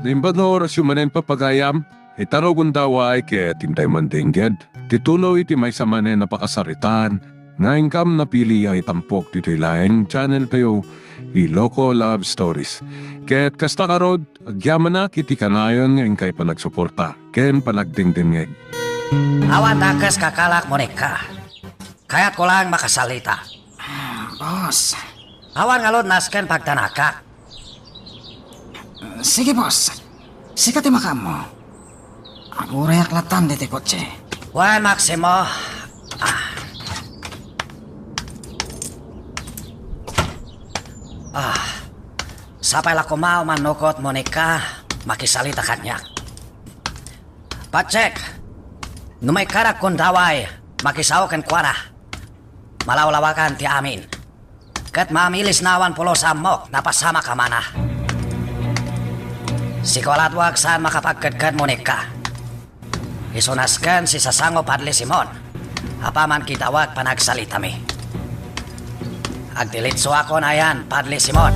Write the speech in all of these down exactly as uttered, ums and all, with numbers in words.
Naimbag nga orasyo manen, papagayam, ita no gundaway ket intay mandengngeg ti tuloy iti maysa manen a pakasaritaan nga inkam napili a itampok ditoy laeng channel tayo, Iloko Love Stories. Ket kasta ngarud, agyamanak iti kanayon nga inkay panagsuporta ken panagdengdengngeg. Awan dakes kakalak, Monica. Kayatko laeng makasalita. Ah, boss. Awan ngarud nasken pagdanagak. Sige, boss. Sika ti makaammo. Agurayak latan ditoy kotse. Wen, Maximo. Ah. Ah. Sapay la koma umannokot, Monica. Makisalita kaniak. Patsek, no maikkadak gundaway, makisao kenkuana. Malawlawakan ti amin. Ket maamilisna awan pulos a ammok, napasamak a mana. Sikualatwak saan makapagkedked, Monica. Isu nasken si Sasango Padre Simon. Apaman kitaw a panagsalitami. Agdilitsuakon ayan, Padre Simon.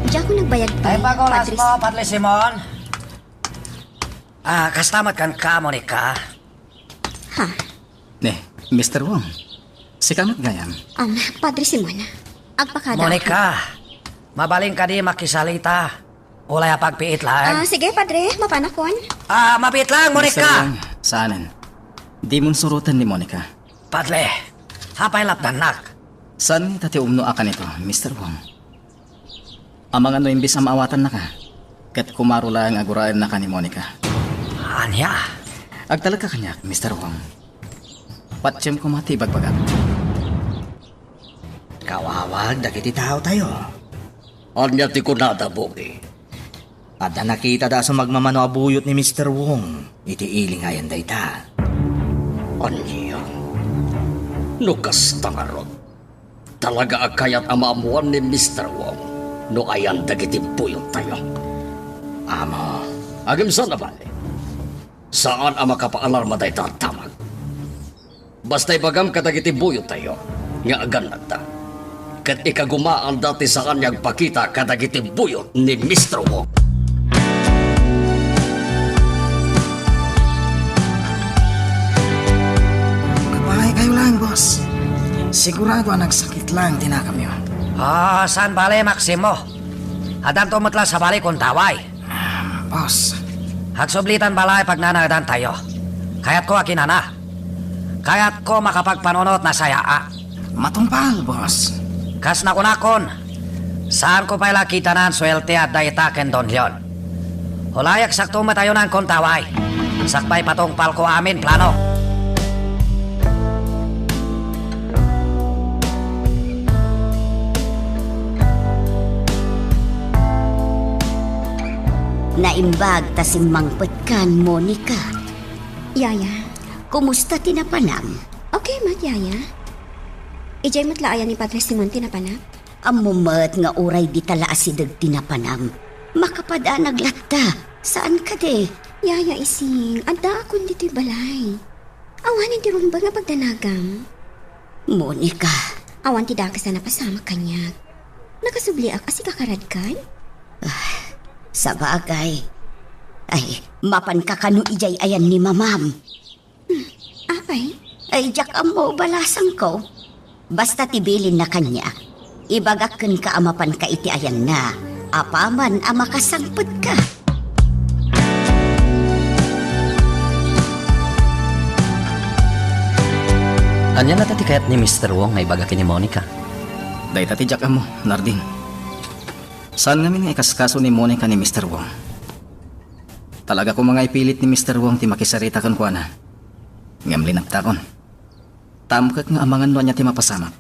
Diakon nagbayag, Tay, Padre Simon. Ah, kasta met kenka, Monica. Ha? Ne, Mister Wong. Sika met gayam. Um, Padre Simon, agpakada. Monica, mabalin kadi makisalita? Ulay a pagpiit laeng. Ah, sige, Padre, mapanakon. Ah, mapiit laeng, Monica. Mister Wong, saanen. Dimon suroten ni Monica. Padre, apay lapdannak? Saan nga ita ti umno a kanito, Mister Wong? Amangan no imbes a maawatannaka, ket kumaro laeng a guraennaka ni Monica. Ania? Agtalekka kaniak, Mister Wong. Patiem koma ti ibagbagak. Kawawag dagiti taotayo. Ania ti kunada, Bogi? Adda nakitada a sumagmamano a buyot ni Mister Wong iti ili nga ayan dayta. Ania? No kasta ngarud, talaga a kayat a maammuan ni Mister Wong no ayan dagiti buyottayo. Amo, agimsa na bale. Saan a makapaalarma dayta a damag. Basta ibagam kadagiti buyottayo nga agannadda. Ket ikagumaanda ti saan nga agpakita kadagiti buyot ni Mister Wong. Agpakaykayo laeng, boss. Sigurado a nagsakit laeng ti nakamyo. Ah, saan bale, Maximo? Addanto met la sabali gundaway. Ah, boss. Agsublitan bala a pagnanaedantayo. Kayatko a kinana. Kayatko makapagpanunot nasayaa. Matungpal, boss. Kas nakunakon, saanko pay la kitanan suelte a adda ita ken Don Leon. Ulay agsakto met a yunan gundaway. Sakbay patungpalko amin plano. Naimbag ta simmangpetkan, Monica. Yaya. Kumusta ti napanam? Okay met, Yaya. Idiay met la aya ni Padre Simon ti napanam? Ammom met nga uray dita la asideg ti napanam, makapadanag latta. Saan kadi? Yaya Ising, addaakon ditoy balay. Awanen ti rumbeng a pagdanagam. Monica. Awan ti dakes a napasamak kaniak. Nakasubliak a sika karadkan? Ah, sabagay. Ay, mapanka kano idiay ayan ni Mamam? Hmm, apay? Ay, diak ammo, balasangko. Basta ti bilinna kaniak, ibagak kenka a mapanka iti ayanna, apaman a makasangpetka. Ania ngata ti kayat ni Mister Wong nga ibaga ken ni Monica? Dayta ti diak ammo, Narding. Saan ngamin nga ikaskaso ni Monica ni Mister Wong. Talaga koma nga ipilit ni Mister Wong ti makisarita kenkuana. Ngem linaptakon. Tamkek nga amangan no ania ti mapasamak.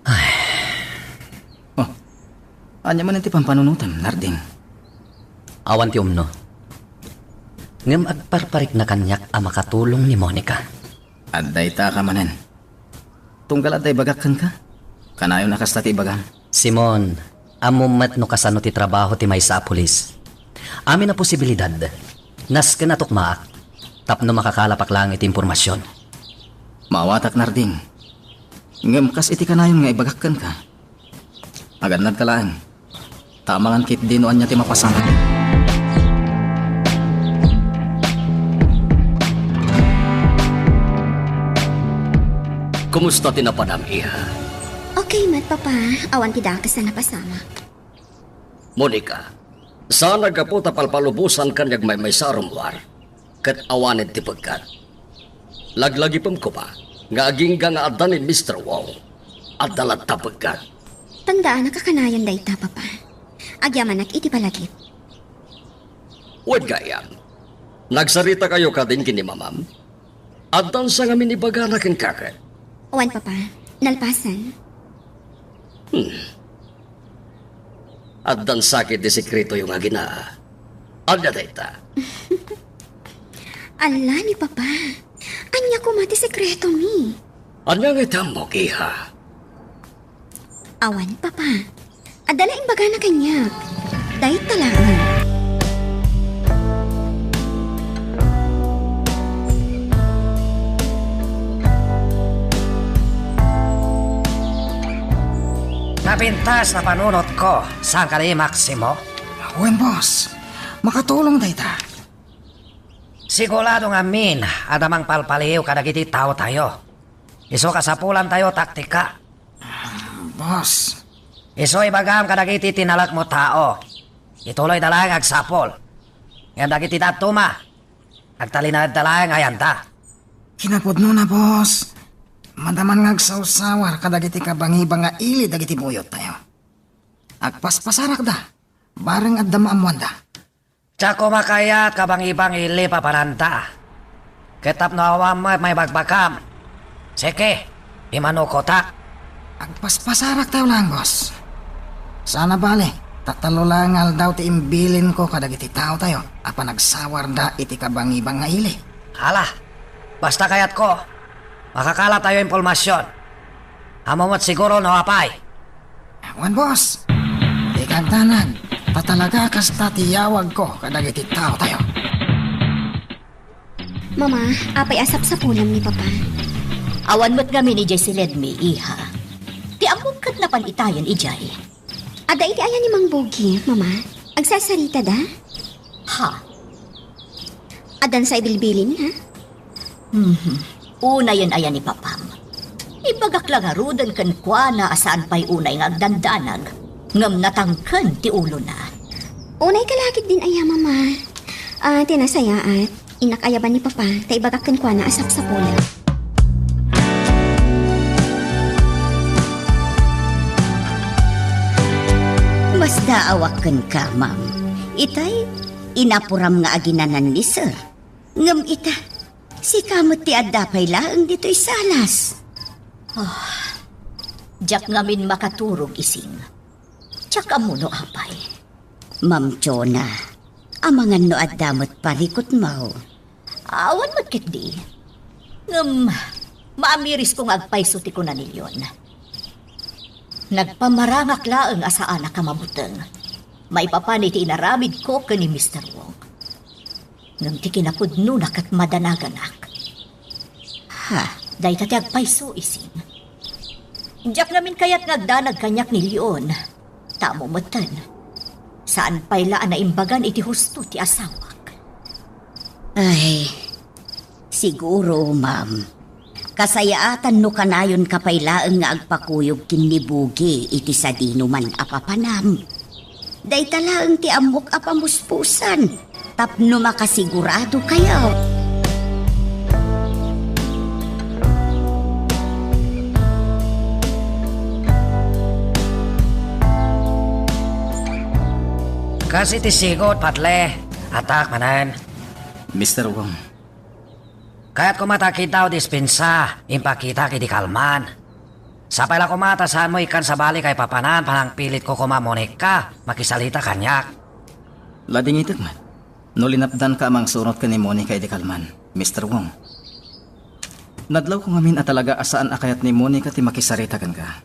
Ay. Oh, ania manen ti pampanunotem, Narding? Awan ti umno. Ngem agparparikna kaniak a makatulong ni Monica. Adda ita ka manen. Tunggal adda ibagak kenka? Kanayon a kasta ti ibagam. Simon, ammom met no kasano ti trabaho ti maysa a pulis. Amin a posibilidad, nasken a tukmaak. tapno makakalapak laeng iti impormasion. Maawatak, Narding. Ngem kas iti kanayon nga ibagak kenka, agannadka laeng, ta amangan ketdi no ania ti mapasamak. Kumusta ti napadam, iha? Okay met, Papa. Awan ti dakes a napasamak. Monica, saan a gapu ta palpalubosan ken agmaymaysa a rummuar, ket awanen ti peggat. Laglagipem koma nga agingga nga adda ni Mister Wong, adda latta peggat. Tandaanak a kanayon dayta, Papa. Agyamanak iti palagip. Wen gayam, nagsaritakayo kadin ken ni Mamam? Addansa ngamin ibagana kenka ket? Wen, Papa. Nalpasan. Hmm. Addansa ket ti sekretoyo nga aginaa. Ania dayta? Ala ni Papa. Ania koma ti sekretomi? Ania nga ti ammok, iha? Awan, Papa. Adda la imbagana kaniak. Dayta laeng. Napintas na panunotko, saan kadi, Maximo? Wen, boss. Makatulong dayta. Sigurado ngamin a adda mangpalpaliw kadagiti taotayo. Isu kasapulantayo taktika. Boss. Isu ibagam kadagiti tinalekmo tao. Ituloyda laeng agsapul. Ngem dagiti dadduma, agtalinaedda laeng ayanda. Kinapudnona, boss. Madaman nga agsawsawar kadagiti kabangibang nga ili dagiti buyottayo. Agpaspasarakda, bareng adda maammoanda. Diak koma kayat kabangibang ili papananda. Ket tapno awan met maibagbagam, seke, imanukotak. Agpaspasaraktayo laeng, boss. Saan a bale, ta tallo laeng nga aldaw ti imbilinko kadagiti taotayo a panagsawarda iti kabangibang nga ili. Ala, basta kayatko, makakalatayo impormasion. Ammo met siguro no apay. Wen, boss. Dika agdanag, ta talaga kasta ti yawagko kadagiti taotayo. Mama, apay a sapsapulam ni Papa? Awan met ngamin idiay siledmi, iha. Ti ammom ket napan itayen idiay. Adda iti aya ni Mang Bogi, Mama. Agsasaritada? Ha? Addansa ibilbilin, ha? Mhm. Unayen aya ni Papam. Ibagak la ngaruden kenkuana a saan pay unay nga agdandanag, ngem natangken ti ulona. Unay ka la ketdin aya, Mama. Ah, ti nasayaat, innak ayaban ni Papa, ta ibagak kenkuana a sapsapulam. Masdaawak kenka, Ma'am. Itay, inapuram nga aginanan ni Sir. Ngem ita, sika met ti adda pay laeng ditoy salas. Ah, diak ngamin makaturog, Ising. Diak ammo no apay. Ma'am Jonah, amangan no adda met parikutmo. Awan met ketdi. Ngem, maamirisko nga agpayso ti kuna ni Leon. Nagpamarangak laeng a saanak a mabuteng. Maipapan iti inaramidko ken ni Mister Wong. Ngem ti kinapudnona ket madanaganak. Ha, dayta ti agpayso, Ising. Diak ngamin kayat nga agdanag kaniak ni Leon. Ta ammo metten, saan pay la a naimbagan iti husto ti asawak. Ay, siguro, ma'am. Kasayaatan no kanayonka pay laeng nga agpakuyog ken ni Bugi iti sadinoman a papanam. Dayta laeng ti ammok a pamuspusan tapno makasigurado kayo. Kas iti sigud, Padre. Atak manen. Mister Wong. Kayatko met a kitaw dispensa, impakitak idi kalman. Sapay la koma ta saanmo ikkan sabali kay papanan, panangpilitko koma, Monica, makisalita kaniak. Ladingitek met no linapdanka a mangsurot ken ni Monica idi kalman, Mister Wong. Nadlawko ngamin a talaga a saan a kayat ni Monica ti makisarita kenka.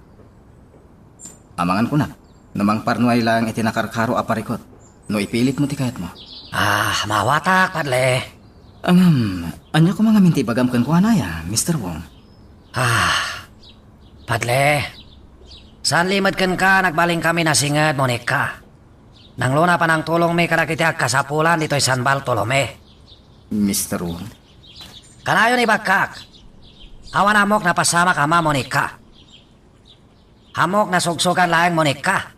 Amangan kunak, no mangparnuay laeng iti nakarkaro a parikut, no ipilitmo ti kayatmo. Ah, maawatak, Padre. Ngem, ania koma ngamin ti ibagam kenkuana, ya, Mister Wong? Ah, Padle, saan limed kenka, nagbalin kami nasinged, Monica. Nangluna panangtulongmi kadagiti agkasapulan ditoy San Bartolome. Mister Wong? Kanayon ibakkak. Awan ammok napasamak a Monica. Ammok nasugsugan laeng, Monica.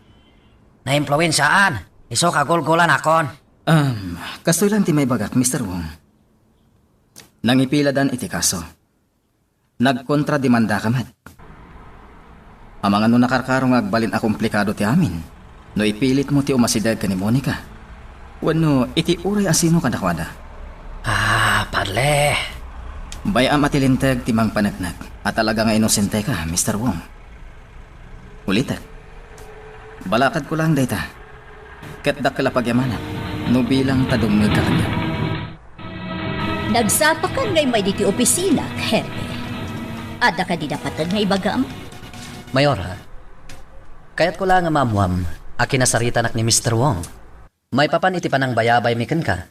Naimpluensiaan, isu kagulgulanakon. Um, kastoy lang ti maibagak, Mister Wong. Nangipiladan iti kaso. Nagkontrademandaka met. Amangan no nakarkaro nga agbalin a komplikado ti amin, no ipilitmo ti umasideg ken ni Monica. Wenno iti uray a sino kadakuada. Ah, Padle. Bay-am a ti linteg ti mangpaneknek a talaga nga inosenteka, Mister Wong. Ulitek. Balakadko laeng dayta. Ket dakkel a pagyamanak no bilang ta dumngegka kaniak. Nagsapakan ngay immay ditoy opisina, Hepe. Adda kadi dapat nga ibagam? Mayora, kayatko laeng a maammuam a kinasaritanak ni Mister Wong. Maipapan iti panangbayabaymi kenka,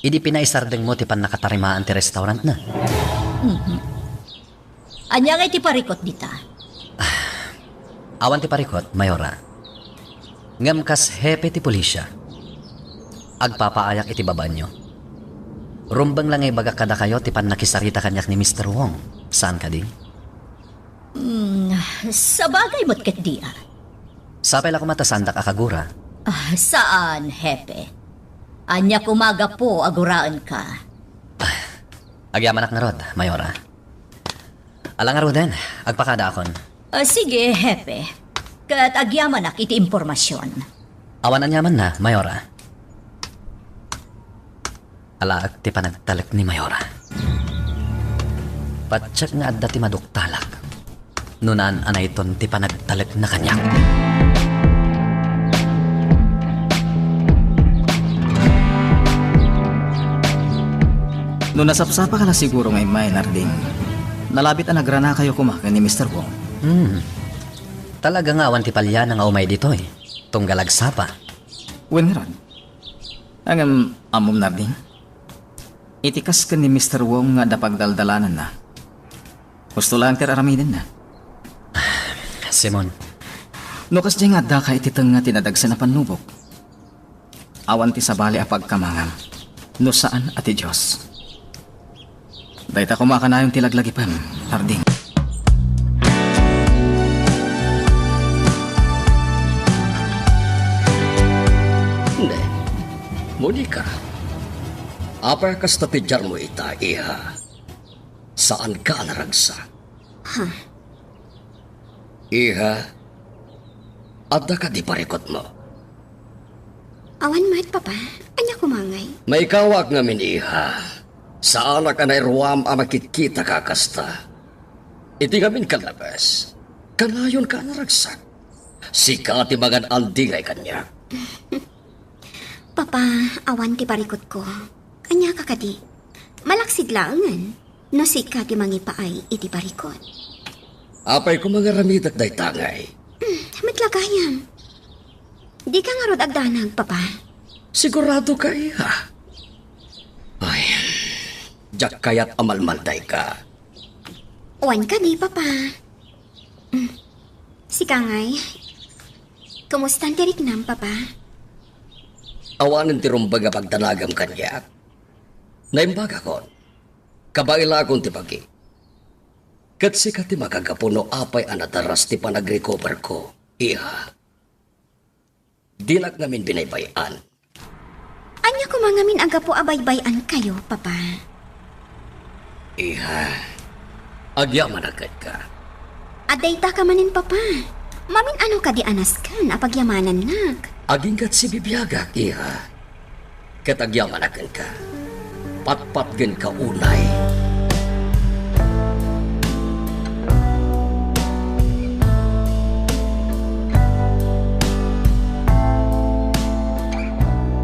idi pinaisardengmo ti pannakatarimaan ti restaurantna. Mhm. Ania ngay ti parikut dita? Awan ti parikut, Mayora. Ngem kas hepe ti pulisya, agpapaayak iti babaenyo. Rumbeng la nga ibagak kadakayo ti pannakisarita kaniak ni Mister Wong. Saan kadi? Hmm, sabagay met ket dia. Sapay la koma ta saandak a kagura. Ah, saan, Hepe. Ania koma gapu a guraenka? Agyamanak ngarud, Mayora. Ala ngaruden, agpakadaakon. Ah, sige, Hepe. Ket agyamanak iti impormasion. Awan aniamanna, Mayora. Alaek ti panagtalek ni Mayora. Patiek nga adda ti maduktalak no naan-anayton ti panagtalekna kaniak. No nasapsapaka la siguro nga immay, Narding, nalabit a nagranakayo koma ken ni Mister Wong. Hmm. Talaga nga awan ti paliana nga umay ditoy. Tunggal agsapa. Wen ngarud. Ngem, ammom, Narding? Iti kas ken ni Mister Wong nga adda pagdaldalananna, husto laeng ti ar-aramidenna. Simon. No kasdiay nga addaka iti tengnga ti nadagsen a pannubok, awan ti sabali a pagkamangam no saan a ti Dios. Dayta koma a kanayon ti laglagipem, Harding. Ne, Monica, apay a kasta ti diarmo ita, iha? Saanka a naragsak? Ha? Iha, adda kadi parikutmo? Awan met, Papa. Ania koma ngay? Maikawak ngamin, iha. Saanak a nairuam a makitkitaka kasta. Iti ngamin kallabes, kanayonka a naragsak. Sika ti mangan-andingay kaniak. Papa, awan ti parikutko. Aniaka kadi? Malaksid laengen no sika ti mangipaay iti parikut. Apay koma nga aramidek dayta ngay? Hmm, met la gayam. Dika ngarud agdanag, Papa? Siguradoka, iha? Ay, diak kayat a malmaldayka. Wen kadi, Papa. Hmm. Sika ngay, kumustan ti riknam, Papa? Awanen ti rumbeng a pagdanagam kaniak. Naimbagakon, kabaelakon ti bagi. Ket sika ti makagapu no apay a nadaras ti panagrecoverko, iha. Dinak ngamin binaybay-an. Ania koma ngamin a gapu a baybay-ankayo, Papa? Iha, agyamanak kenka. Adda itaka manen, Papa. Mamin-ano kadi a nasken a pagyamanannak? Aginggat sibibiagak, iha. Ket agyamanak kenka. Patpatgenka unay.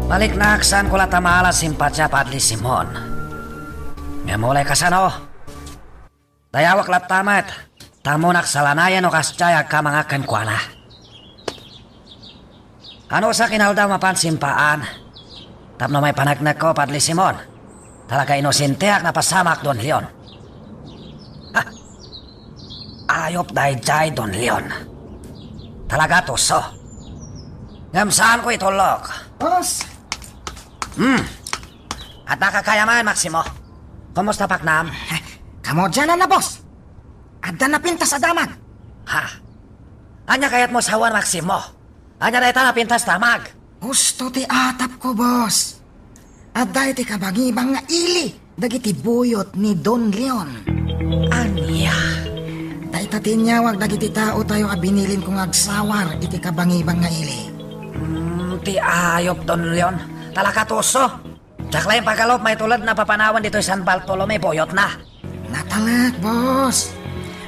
Baliknak, saanko latta maala simpatia, Padre Simon. Ngem uray kasano, dayawek latta met, ta ammonak salanayen no kasdiay agkamangak kenkuana. Anusak inaldaw mapan simpaan tapno maipaneknekko, Padre Simon? Talaga inosenteak napasamak, Don Leon. Ha? Ayop daydiay, Don Leon. Talaga tuso. Ngem saanko itullok. Boss! Hmm. Adda ka kayamaen, Maximo? Kumusta paknam? Kamo diay a, boss? Adda napintas a damag. Ha? Ania kayatmo sawen, Maximo? Ania dayta napintas damag? Husto ti atapko, boss. Adda iti kabangibang nga ili dagiti buyot ni Don Leon. Ania? Dayta ti inyawag dagiti taotayo a binilinko nga agsawar iti kabangibang nga ili. Hmm, ti ayop, Don Leon. Talaga tuso. Diak laeng pagalup maitulod napapanawen ditoy San Bartolome buyotna. Natalek, boss.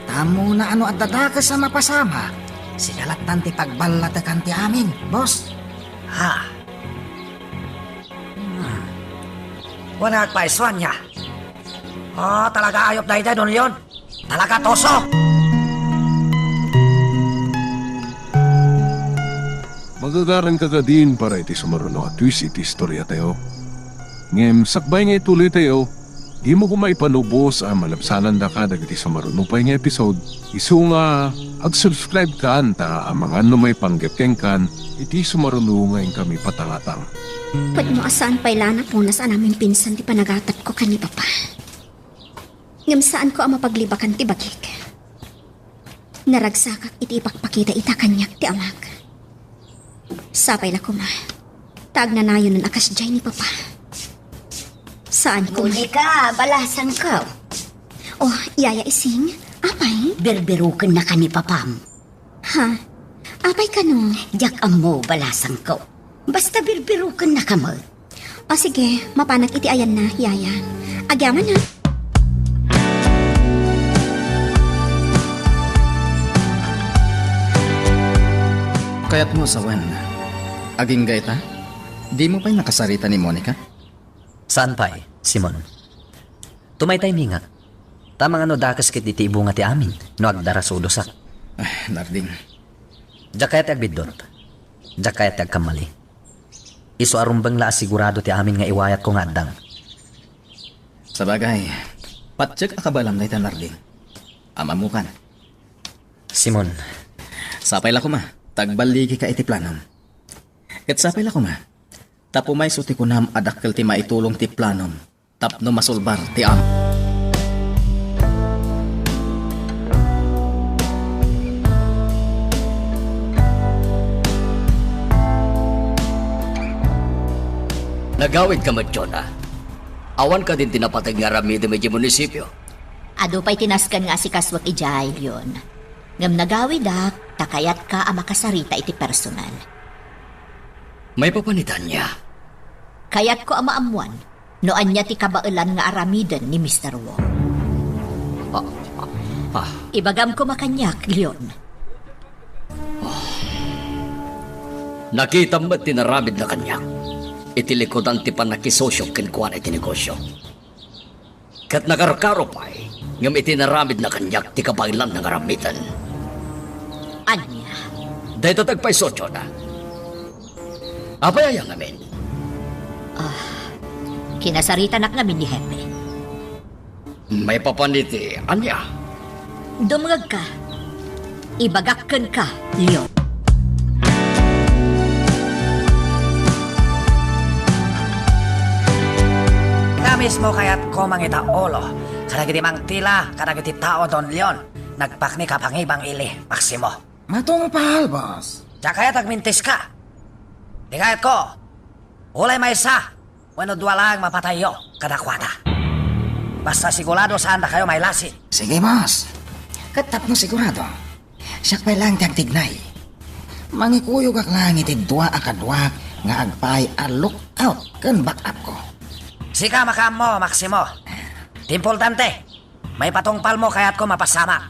Ta ammona a no adda dakes a mapasamak, sika lattan ti pagballatekan ti amin, boss. Ha? Hmm. Wen, agpayso ania? Ah, talaga ayop daydiay, Don Leon. Talaga tuso! Magagaranka kadin para iti sumaruno a twist iti istoriatayo. Ngem sakbay nga ituloytayo, dimo koma ipanubos a malabsanandaka dagiti sumaruno pay nga episode. Isu nga, ag-subscribe kan ta amangan no maipanggep kenkan iti sumaruno nga inkami patangatang. Pudno a saan pay la a napunas a naminpinsan ti panagatapko ken ni Papa. Ngem saanko a mapaglibakan ti bagik. Naragsakak iti ipakpakita ita kaniak ti amak. Sapay la koma ta agnanayonen a kasdiay ni Papa. Saan koma. Monica, balasangko. Oh, Yaya Ising, apay? Birbirukennaka ni Papam. Ha? Apay kano? Diak ammo, balasangko. Basta birbirukennaka met. O sige, mapanak iti ayanna, Yaya. Agyaman, ha? Kayatmo a sawen, agingga ita? Dimo pay nakasarita ni Monica? Saan pay, Simon. Tumaytay mi nga. Ta amangan no dakes ketdi ti ibunga ti amin no agdarasudosak. Ah, Narding. Diak kayat ti agbiddut. Diak kayat ti agkammali. Isu a rumbeng la a sigurado ti amin nga iwayatko nga addang. Sabagay, patiek a kabaelam dayta, Narding. Ammom kan. Simon. Sapay la koma ta agballigika iti planom. Ket sapay la koma ta pumayso ti kunam a dakkel ti maitulong ti planom tapno masolbar ti am- Nagawidka met, Jonah. Awan kadin ti napateg nga aramidem idiay munisipio? Adu pay ti nasken nga asikasuek idiay, Leon. Ngem nagawidak ta kayatka a makasarita iti personal. Maipapan ita ania? Kayatko a maammuan no ania ti kabaelan nga aramiden ni Mister Wong. Ah, ah, ah. Ibagam koma kaniak, Leon. Ah. Nakitam met ti naramidna kaniak iti likudan ti pannakisosyok kenkuana iti negosio. Ket nakarkaro pay ngem iti naramidna kaniak ti kabaelanna nga aramiden. Ania? Dayta ti agpayso, Jonah. Apay aya ngamin? Ah, kinasaritanak ngamin ni Hepe. Maipapan iti ania? Dumngegka. Ibagak kenka, Leon. Nia mismo kayatko mangitaulo kadagiti mangtila kadagiti tao, Don Leon. Nagpakni kabangibang ili, Maximo. Matungpal, boss. Diak kayat agmintiska. Ti kayatko, ulay maysa wenno dua laeng mapatayyo kadakuada. Basta sigurado saandakayo mailasi. Sige, boss. Ket tapno sigurado, siak pay laeng ti agtignay. Mangikuyogak laeng iti dua a kaduak nga agpaay a lookout ken back-upko. Sika makaammo, Maximo. Ti importante, maipatungpalmo kayatko mapasamak.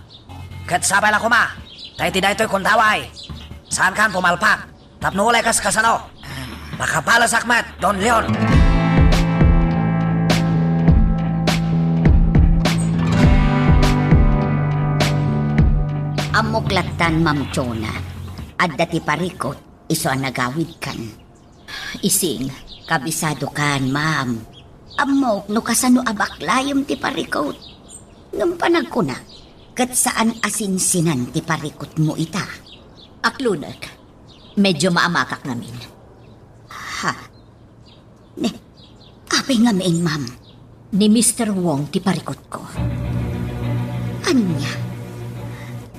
Ket sapay la koma ta iti daytoy kundaway, saankan pumalpak tapno ulay kas kasano, makabalesak met, Don Leon. Ammok lattan, Ma'am Jonah. Adda ti parikut isu a nagawidkan. Ising, kabisadokan, ma'am. Ammok no kasano a baklayem ti parikut. Ngem panagkunak, ket saan a sinsinan ti parikutmo ita. Aklonek, medyo maamakak ngamin. Ha? Ne, apay ngamin, ma'am? Ni Mister Wong ti parikutko. Ania?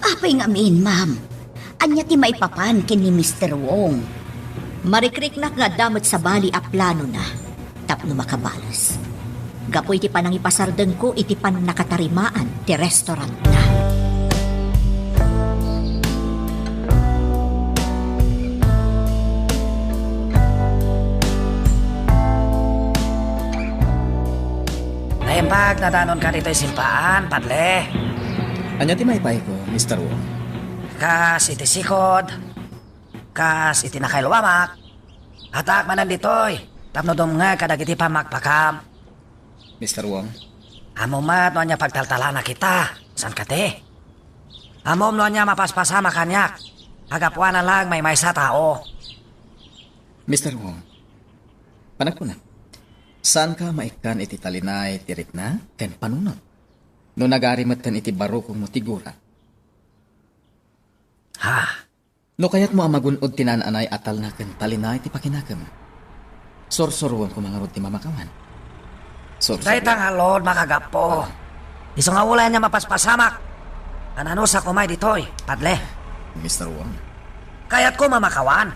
Apay ngamin, ma'am? Ania ti maipapan ken ni Mister Wong? Marikriknak nga adda met sabali a planona tapno makabales. Gapu iti panangipasardengko iti pannakatarimaan ti restaurantna. Naimbag nadanonka ditoy simpaan, Padle. Ania ti maipayko, Mister Wong? Kas iti sikod, kas iti nakailwamak, addaak manen ditoy tapno dumngeg kadagiti pamakpakam. Mister Wong? Ammom met no ania pagtaltalanak ita, saan kadi? Ammom no ania mapaspasamak kaniak, a gapuana lang maymaysa a tao. Mister Wong, panagkunak, saanka maikkan iti talinay ti rikna ken panunot no nagari metten iti barukongmo ti gura? Ha? No kayatmo a magun-od ti naan-anay a talna ken talinay ti pakinakem, sursuroem koma ngarud ti mamakawan. Sursuro. Dayta nga alud, makagapu. Isu nga uray ania mapaspasamak, ananusak koma ditoy, Padle. Mister Wong. Kayatko mamakawan.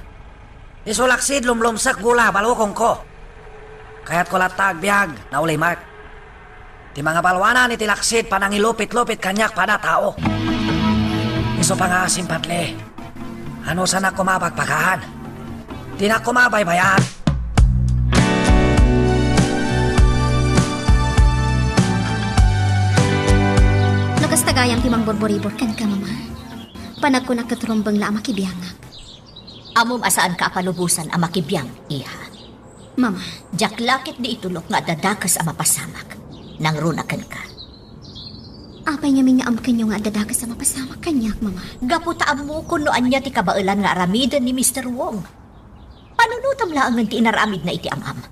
Isu laksid lumlumsek gula a barukongko. Kayatko latta agbiag, naulimek. Ti mangabalwanan iti laksid panangilupit-lupit kaniak pada a tao. Isu pangngaasim, Padle. Anusanak koma a pagpagaan. Dinak koma baybayaan. No kasta gayam ti mangburburibur kenka, Mama. Panagkunak ket rumbeng la a makibiangak. Ammom a saanka a palubosan a makibiang, iha. Mama. Diak la ketdi itulok nga adda dakes a mapasamak. Nangruna kenka. Apay ngamin nga ammoenyo nga adda dakes a mapasamak kaniak, Mama? Gapu ta ammokon no ania ti kabaelan nga aramiden ni Mister Wong. Panunotam laengen ti inaramidna iti am-am.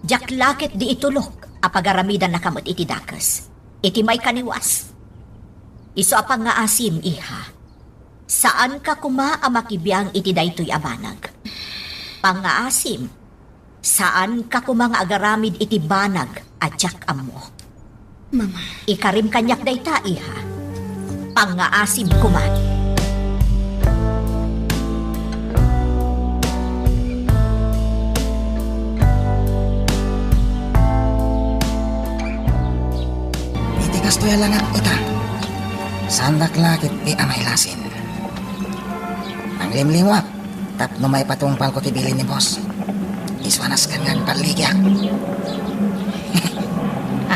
Diak la ketdi itulok a pagaramidannaka met iti dakes, iti maikaniwas. Isu a pangngaasim, iha. Saanka koma a makibiang iti daytoy a banag. Pangngaasim, saanka koma nga agaramid iti banag a diak ammo. Mama. Ikarim kaniak dayta, iha. Pangngaasim koma. Iti kastoy a langak ita, saandak la ketdi a mailasin. Nanglimlimuak tapno maipatungpalko ti bilin ni boss. Isu a nasken nga agballigiak.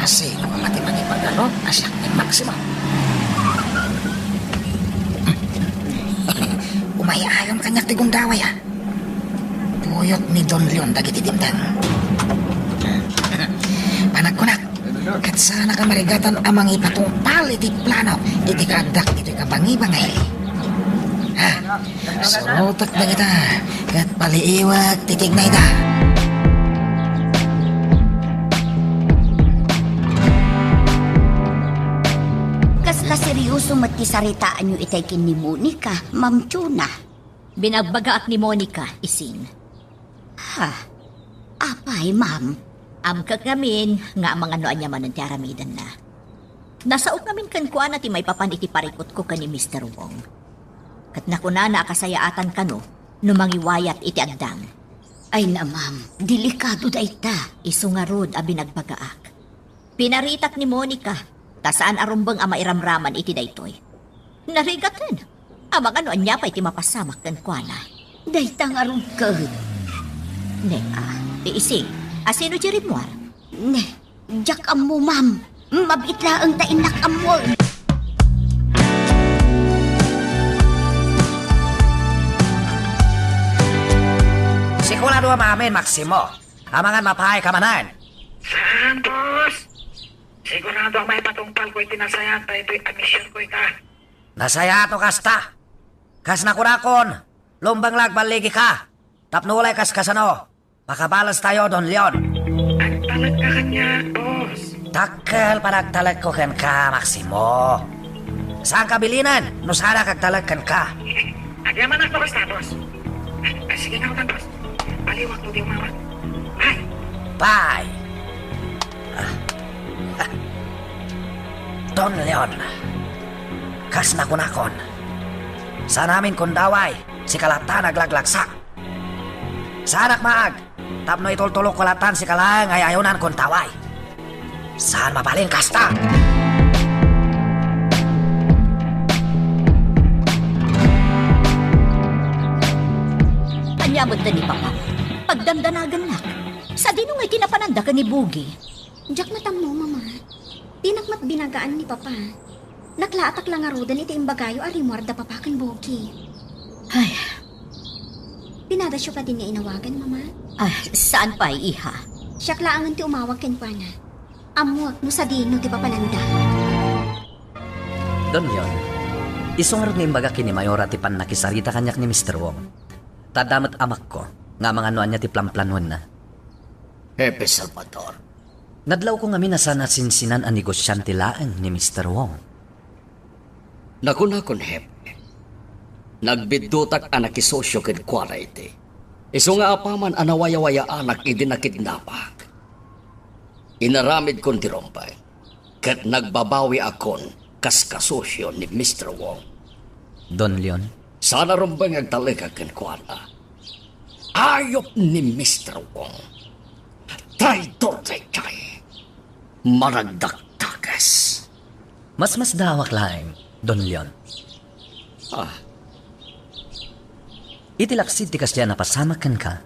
Asino nga mati mangipagarop a siak ni Maximo? Umay-ayon kaniak ti gundaway, a. Puyot ni Don Leon dagiti dimteng. Panagkunak, ket saannak a marigatan a mangipatungpal iti plano iti kaaddak iti kabangibangay. Ha? Surotek dagita, ket paliiwek ti tignayda. Kas kaserioso met ti saritaanyo itay ken ni Monica, Ma'am Chona. Binagbagaak ni Monica, Ising. Ha? Apay, ma'am? Amkek ngamin nga amangan no ania manen ti aramidenna. Nasaok ngamin kenkuana ti maipapan iti parikutko ken ni Mister Wong. Ket nakunana a kasayaatan kano no mangiwayat iti addang. Ay na, ma'am, delikado dayta. Isu ngarud a binagbagaak. Pinaritak ni Monica, ta saan a rumbeng a mairamraman iti daytoy. Narigaten. Amangan no ania pay ti mapasamak kenkuana. Dayta ngarud ket. Ne, a, iisig, asino ti rimmuar? Ne, diak ammo, ma'am. Mabiit laeng ta innak ammo. Sigurado a maamin, Maximo. Amangan mapaay ka manen. Santos! Sigurado a maipatungpalko iti nasayaat daytoy a misionko ita. Nasayaat no kasta. Kas nakunakon, lumbeng la agballigika. Tapno ulay kas kasano, makabalestayo, Don Leon. Agpal Nagkakaniak, boss. Dakkel panagtalekko kenka, Maximo. Saanka bilinen no saanak agtalek kenka. Agyamanak, boss, tapos. Ah, sige na, boss. Baliwak mo di umawat. Ay! Bye! Ah. Ah. Don Leon, kas nakunakon, saan amin kun daway, sika latta naglaglagsak. Saanak maag, tapno itultulokko latta sika laeng nga ay-ayonan kun daway. Saan mabalin kasta? Ania met ni Papa? Pagdandanagannak. Sadino ngay ti napananda ken ni Bugi? Diak matammo, Mama. Dinak met binagaan ni Papa. Naklaatak la ngaruden iti imbagayo a rimmuar da Papa ken Bugi. Ay. Pinadasyo pay nga inawagan, Mama? Ah, saan pay, iha? Siak laengen ti umawag kenkuana. Ammoak no sadino ti papananda. Don Leon, isu ngarud nga imbagak ken ni Mayora ti pannakisarita kaniak ni Mister Wong. Ta adda met amakko nga amangan no ania ti planplanoenna. Hepe Salvador. Nadlawko ngamin a saan a sinsinan a negosiante laeng ni Mister Wong. Nakunakon, Hepe, nagbiddutak a nakisosio kenkuana iti. Isu nga apaman a nawayawayaanak idi nakidnapak, inaramidkon ti rumbeng, ket nagbabawiakon kas kasosio ni Mister Wong. Don Leon? Saan a rumbeng nga agtalekak kenkuana. Ayup ni Mister Wong. Traidor daydiay. Managdakdakes. Masmasdaawak laeng, Don Leon. Ah. Iti laksid ti kasdiay a napasamak kenka,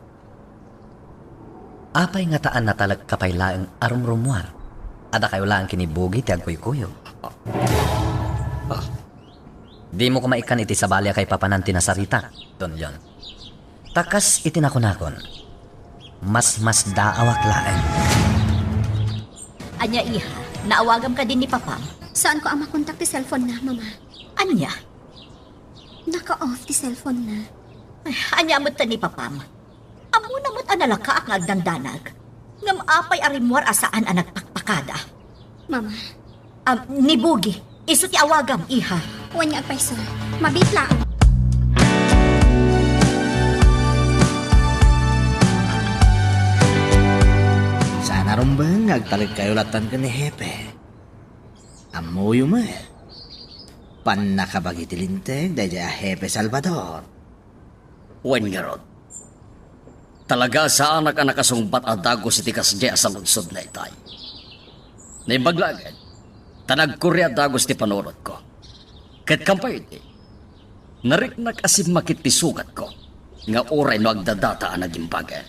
apay ngata a natalekka pay laeng a rumrummuar? Adda kayo laeng ken ni Bugi ti agkuykuyo. Ah. Dimo koma ikkan iti sabali a kaipapanan ti nasaritak, Don Leon. Ta kas iti nakunakon, masmasdaawak laeng. Ania, iha? Naawagam kadi ni Papam? Saanko a makontak ti cellphone-na, Mama. Ania? Naka-off ti cellphone-na. Ay, ania met ni Papam? Ammona met a nalakaak nga agdandanag. Ngem apay a rimmuar a saan a nagpakpakada? Mama. Ah, ni Bugi, isu ti awagam, iha. Wen nga agpayso. Mabiit laeng. Saan a rumbeng nga agtalekkayo lattan ken ni Hepe. Ammoyo met. Pannakabagi ti linteg daydiay a Hepe Salvador. Wen ngarud, talaga a saanak a nakasungbat a dagus iti kasdiay a saludsodna itay. Naimbag laeng, ta nagkurre a dagus ti panunotko. Ket kampay iti, nariknak a simmakit ti sugatko nga uray no agdadata a nagimbaga.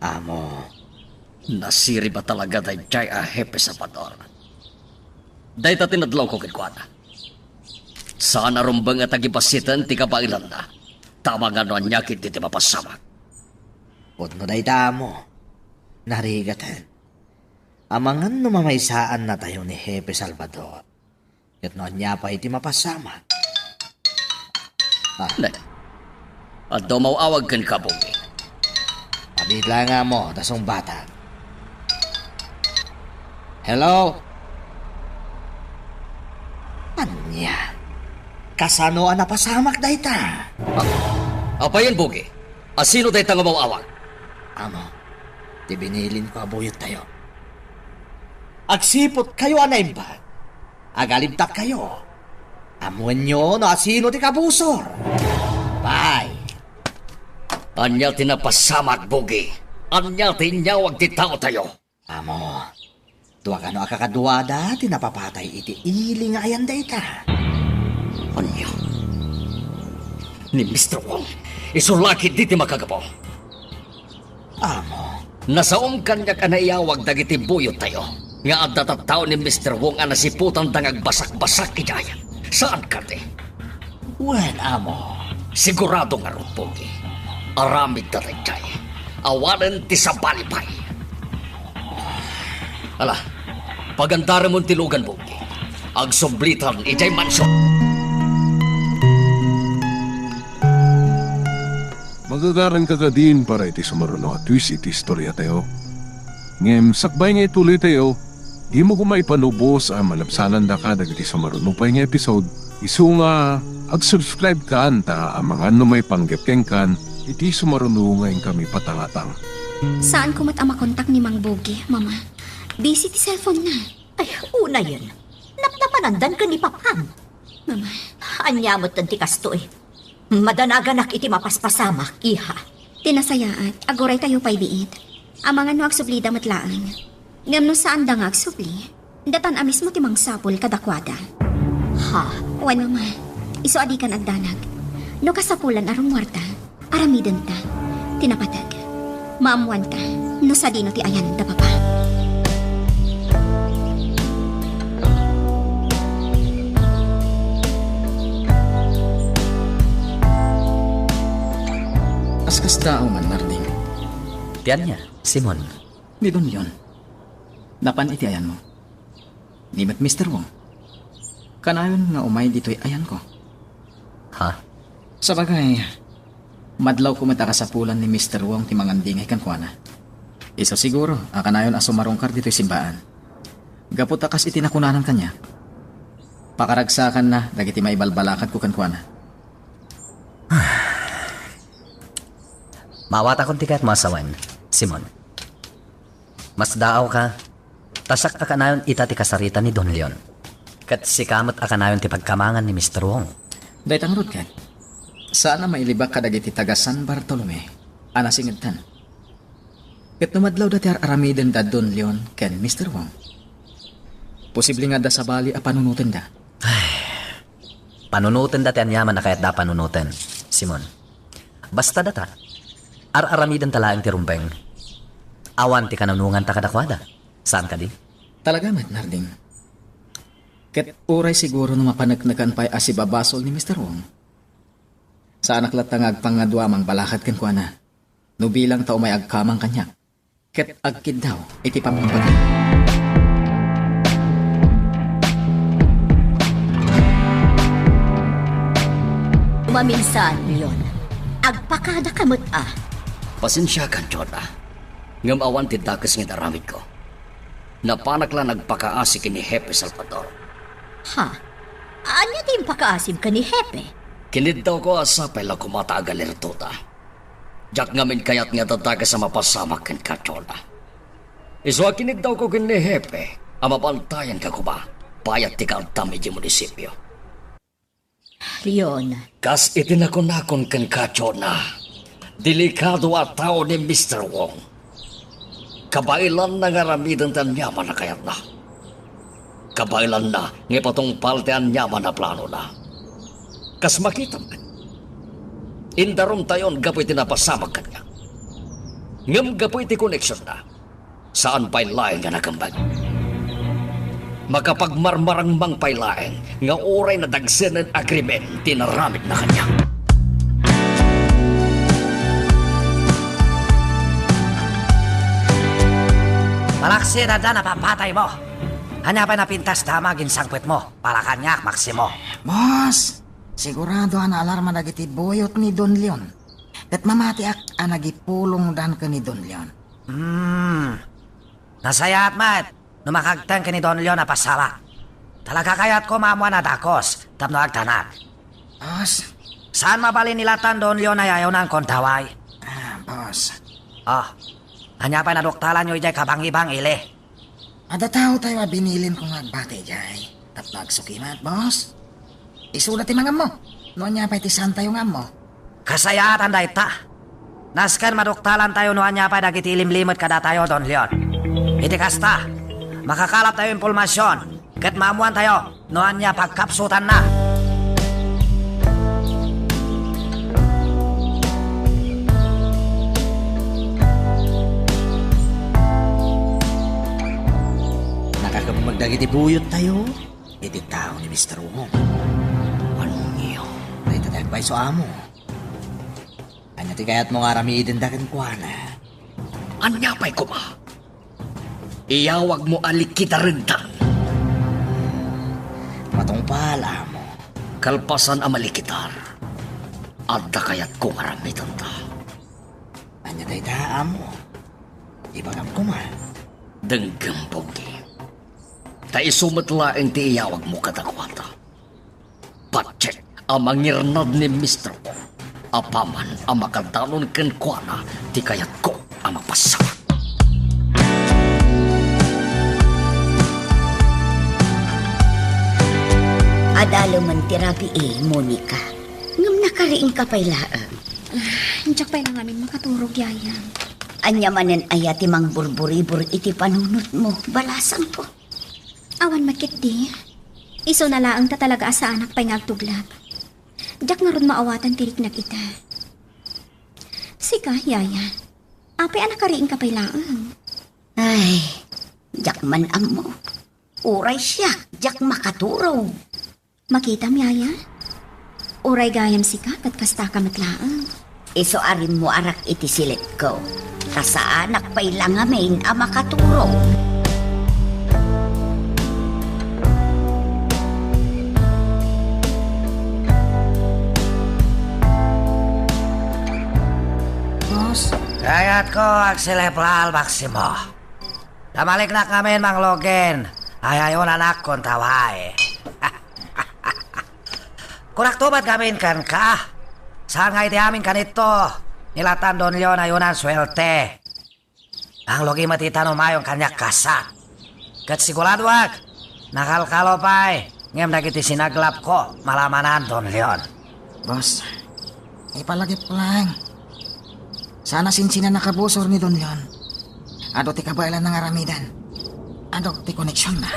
Amo. Nasirib a talaga daydiay a Hepe Salvador. Dayta ti nadlawko kenkuana. Saan a rumbeng a tagibasiten ti kabaelanna, ta amangan no ania ketdi ti mapasamak. Pudno dayta, Amo. Narigaten. Amangan no mamaysaannatayo ni Hepe Salvador. Ket no ania pay ti mapasamak. Ah. Ne. Adda umaw-awag kenka, Bugi. Abit laeng, Amo, ta sungbatak. Hello? Ania? Kasano a napasamak dayta? Ah, apayen, Bugi? Asino dayta nga umaw-awag? Amo, ti binilinko a buyottayo. Agsiputkayo a naimbag. Agalibtakkayo. Ammoenyo no asino ti kabusor. Bye. Ania ti napasamak, Bugi? Ania ti inyawag ti taotayo? Amo, dua kano a kakaduada ti napapatay iti ili nga ayan dayta. Ania? Ni Mister Wong, isu la ketdi ti makagapu. Amo. Nasaom kaniak a naiyawag dagiti buyottayo nga adda tattao ni Mister Wong a nasiputanda nga agbasakbasak idiay. Saan kadi? Wen, Amo. Sigurado ngarud, Bugi. Aramidda daydiay. Awanen ti sabali pay. Ala, pagandaremon ti lugan, Bugi. Agsublitan idiay mansion. Magagaranka kadin para iti sumurno a twist iti istoriatayo? Ngem sakbay nga ituloytayo, dimo koma ipanubos a malabsanandaka dagiti sumaruno pay nga episode, isu nga ag-subscribe kan ta amangan no maipanggep kenkan iti sumaruno nga inkami patangatang. Saan ko met a makontak ni Mang Bugi, Mama. Busy ti cellphone na. Ay, unayen. Napnapanandan ken ni Papam. Mama. Ania met ti kastoy? Madanaganak iti mapaspasamak, iha. Ti nasayaat, aguraytayo pay biit. Amangan no agsublida met laeng. Ngem no saanda nga agsubli, datan a mismo ti mangsapul kadakuada. Ha? Wen, Mama, isu a dikan agdanag. No kasapulan a rummuarta, aramidenta ti napateg. Maammuanta no sadino ti ayan da Papa. Kas kasta, Uman Narding. Ti ania, Simon? Ni Don Leon. Napan iti ayanmo. Ni met Mister Wong. Kanayon nga umay ditoy ayanko. Ha? Sabagay, madlawko met a kasapulan ni Mister Wong ti mangandingay kenkuana. Isu siguro a kanayon a sumarungkar ditoy simbaan. Gapu ta kas iti nakunanan kaniak, pakaragsakanna dagiti maibalbalakadko kenkuana. Maawatakon ti kayatmo a sawen, Simon. Masdaawka, ta siak a kanayon ita ti kasarita ni Don Leon. Ket sika met a kanayon ti pagkamangan ni Mister Wong. Dayta ngarud ket, saan a mailibak kadagiti taga San Bartolome a nasingedtan. Ket no madlawda ti ar-aramidenda Don Leon ken Mister Wong, posible nga adda sabali a panunotenda. Panunotenda ti aniaman a kayatda a panunoten, Simon. Basta data, ar-aramidenta laeng ti rumbeng. Awan ti kananunganta kadakuada. Saan kadi? Talaga met, Narding. Ket uray siguro no mapaneknekan pay a sibabasol ni Mister Wong, saanak latta nga agpangadua a mangbalakad kenkuana no bilang ta umay agkamang kaniak ket agkiddaw iti pammumbagi. Maminsan, Leon, agpakadaka met a. Pasensiakan, Jonah. Ngem awan ti dakes nga inaramidko. Napanak la nagpakaasi ken ni Hepe Salvador. Ha? Ania ti impakaasim ken ni Hepe? Kiniddawko a sapay la koma ta agalirtuta. Diak ngamin kayat nga adda dakes a mapasamak kenka, Jonah. Isu a kiniddawko ken ni Hepe a mabantayanka koma bayat ti kaaddam idiay munisipio. Leon. Kas iti nakunakon kenka, Jonah, delikado a tao ni Mister Wong. Kabaelanna nga aramiden ti aniaman a kayatna. Kabaelanna nga ipatungpal ti aniaman a planona. Kas makitam, indarumtayon gapu iti napasamak kaniak. Ngem gapu iti koneksionna, saan pay laeng nga nakembeg. Makapagmarmarangmang pay laeng nga uray nadagsenen a krimen ti inaramidna kaniak. Malaksid adda napapataymo. Ania pay napintas dama aginsangpetmo? Para kaniak, Maximo. Boss, sigurado a naalarma dagiti buyot ni Don Leon. Ket mamatiak a nagipulongdan ken ni Don Leon. Hmm. Nasayaat met no makagteng ken ni Don Leon a pasamak. Talaga kayatko maammuan a dakes tapno agdanag. Boss. Saan mabalin ilatan Don Leon a yayawnanko dayta? Ah, boss. Ah, ania pay naduktalanyo idiay kabangibang ili? Adda taotayo a binilinko nga agbati idiay tapno agsukimat, boss. Isuda ti mangammo no ania pay ti saantayo nga ammo. Kasayaatan dayta. Nasken maduktalantayo no ania pay dagiti ilimlimed kadatayo, Don Leon. Iti kasta, makakalaptayo impormasion ket maammuantayo no ania pagkapsutanna. Nakakemmeg dagiti buyottayo iti tao ni Mister Wong. Ania? Dayta ti agpayso, amo. Ania ti kayatmo nga aramidenda kenkuana? Ania pay koma? Iyawagmo a likidarenda. Matungpal, amo. Kalpasan a malikidar, adda kayatko nga aramidenda. Ania dayta, amo? Ibagam koma. Denggem, Pogi. Ta isu met laeng ti iyawagmo kadakuada. Patiek a mangirnad ni Mister Wong. Apaman a makadanon kenkuana ti kayatko a mapasamak. Adalemen ti rabii, Monica. Ngem nakariingka pay laeng. Ah, diak pay la ngamin makaturog, Yaya. Ania manen aya ti mangburburibur iti panunotmo, balasangko? Awan met ketdi. Isuna laeng ta talaga a saanak pay nga agtuglap. Diak ngarud maawatan ti riknak ita. Sika, Yaya, apay a nakariingka pay laeng? Ay, diak man ammo. Uray siak, diak makaturog. Makitam, Yaya? Uray gayam sika, ket kastaka met laeng. Isu a rimmuarak iti silitko, ta saanak pay la ngamin a makaturog. Boss? Kayatko agsileplal, Maximo. Ta maliknak ngamin manglugin, ay-ayunanak kon taway. Kunak tubad ngamin kenka. Saan nga iti amin kanito, ni latan Don Leon ayunan suerte. Manglugi met ita no mayon kaniak, kasat. Ket siguradoak, nakalkalo pay, ngem dagiti sinaglapko, malamanan, Don Leon. Boss, ipalagipko laeng. Saan a sinsinna nakabusor ni Don Leon. Adu ti kabaelanna nga aramiden. Adu ti koneksionna.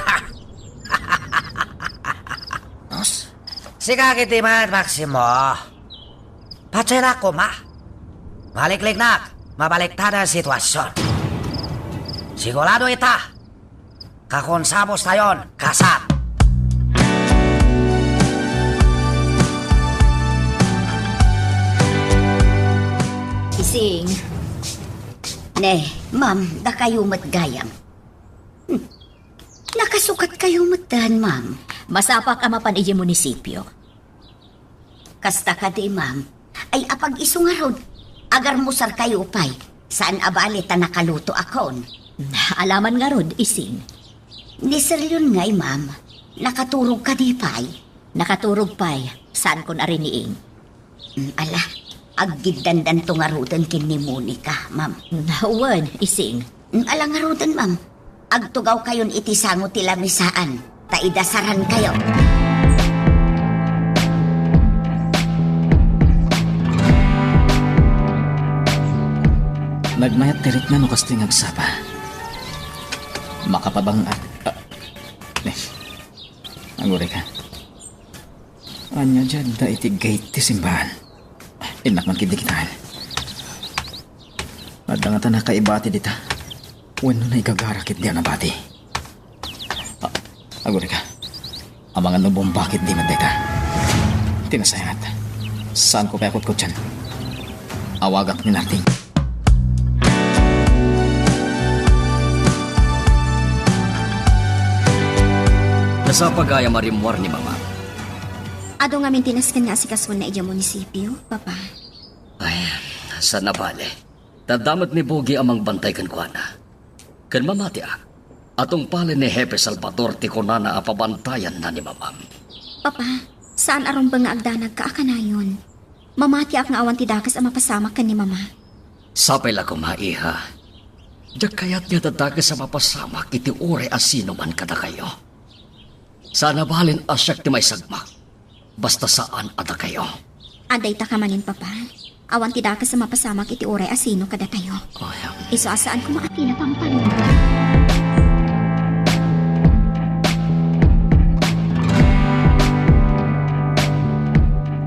Boss? Sika ketdi met, Maximo. Patsenak koma. Malikliknak, mabaliktad a sitwasion. Sigurado ita, kakonsabos tayon, kasat. Ising. Ne, ma'am, dakayo met gayam. Hmm. Nakasukat kayo met, ma'am. Masapak a mapan idiay munisipio. Kasta kadi, ma'am. Ay, apag-isu ngarud, agarmusar kayo pay. Saan a bali ta nakaluto akon. Alaman ngarud, Ising. Ni Sir Leon ngay, ma'am. Nakaturog kadi pay? Nakaturog pay. Saan kon ariniing? Mm, ala, aggiddandanto ngaruden ken ni Monica, ma'am. Wen, Ising. Mm, ala ngaruden, ma'am. Agtugaw kayon iti sango ti lamisaan, ta idasaran kayo. Nagmayat ti rikna no kastoy nga agsapa. Makapabang-, ah, ah, eh. Agurayka. Ania diay adda iti gate ti simbaan? Innak man ketdi kitaen. Adda ngata nakaibati dita. Wenno naigagara ketdi a nabati. Ah, agurayka. Amangan no bomba ketdi met dayta. Ti nasayaat, saanko pay a kutkotian. Awagak ni Narding. Nasapa gayam a rimmuar ni Mama. Adu ngamin ti nasken nga asikasoenna idiay munisipio, Papa? Ay, saan a bale. Ta adda met ni Bogi a mangbantay kenkuana. Ken mamatiak a tungpalen ni Hepe Salvador ti kunana a pabantayanna ni Mamam. Papa, saan a rumbeng nga agdanagka a kanayon. Mamatiak nga awan ti dakes a mapasamak ken ni Mama. Sapay la koma, iha. Diak kayat nga adda dakes a mapasamak iti uray a sino man kadakayo. Saan a balen a siak ti maisagmak, basta saan a dakayo. Adda ita kamanen, Papa. Awan ti dakes a mapasamak iti uray a sino kadatayo. Ay, am- Isu a saan koma a pinapampanuno.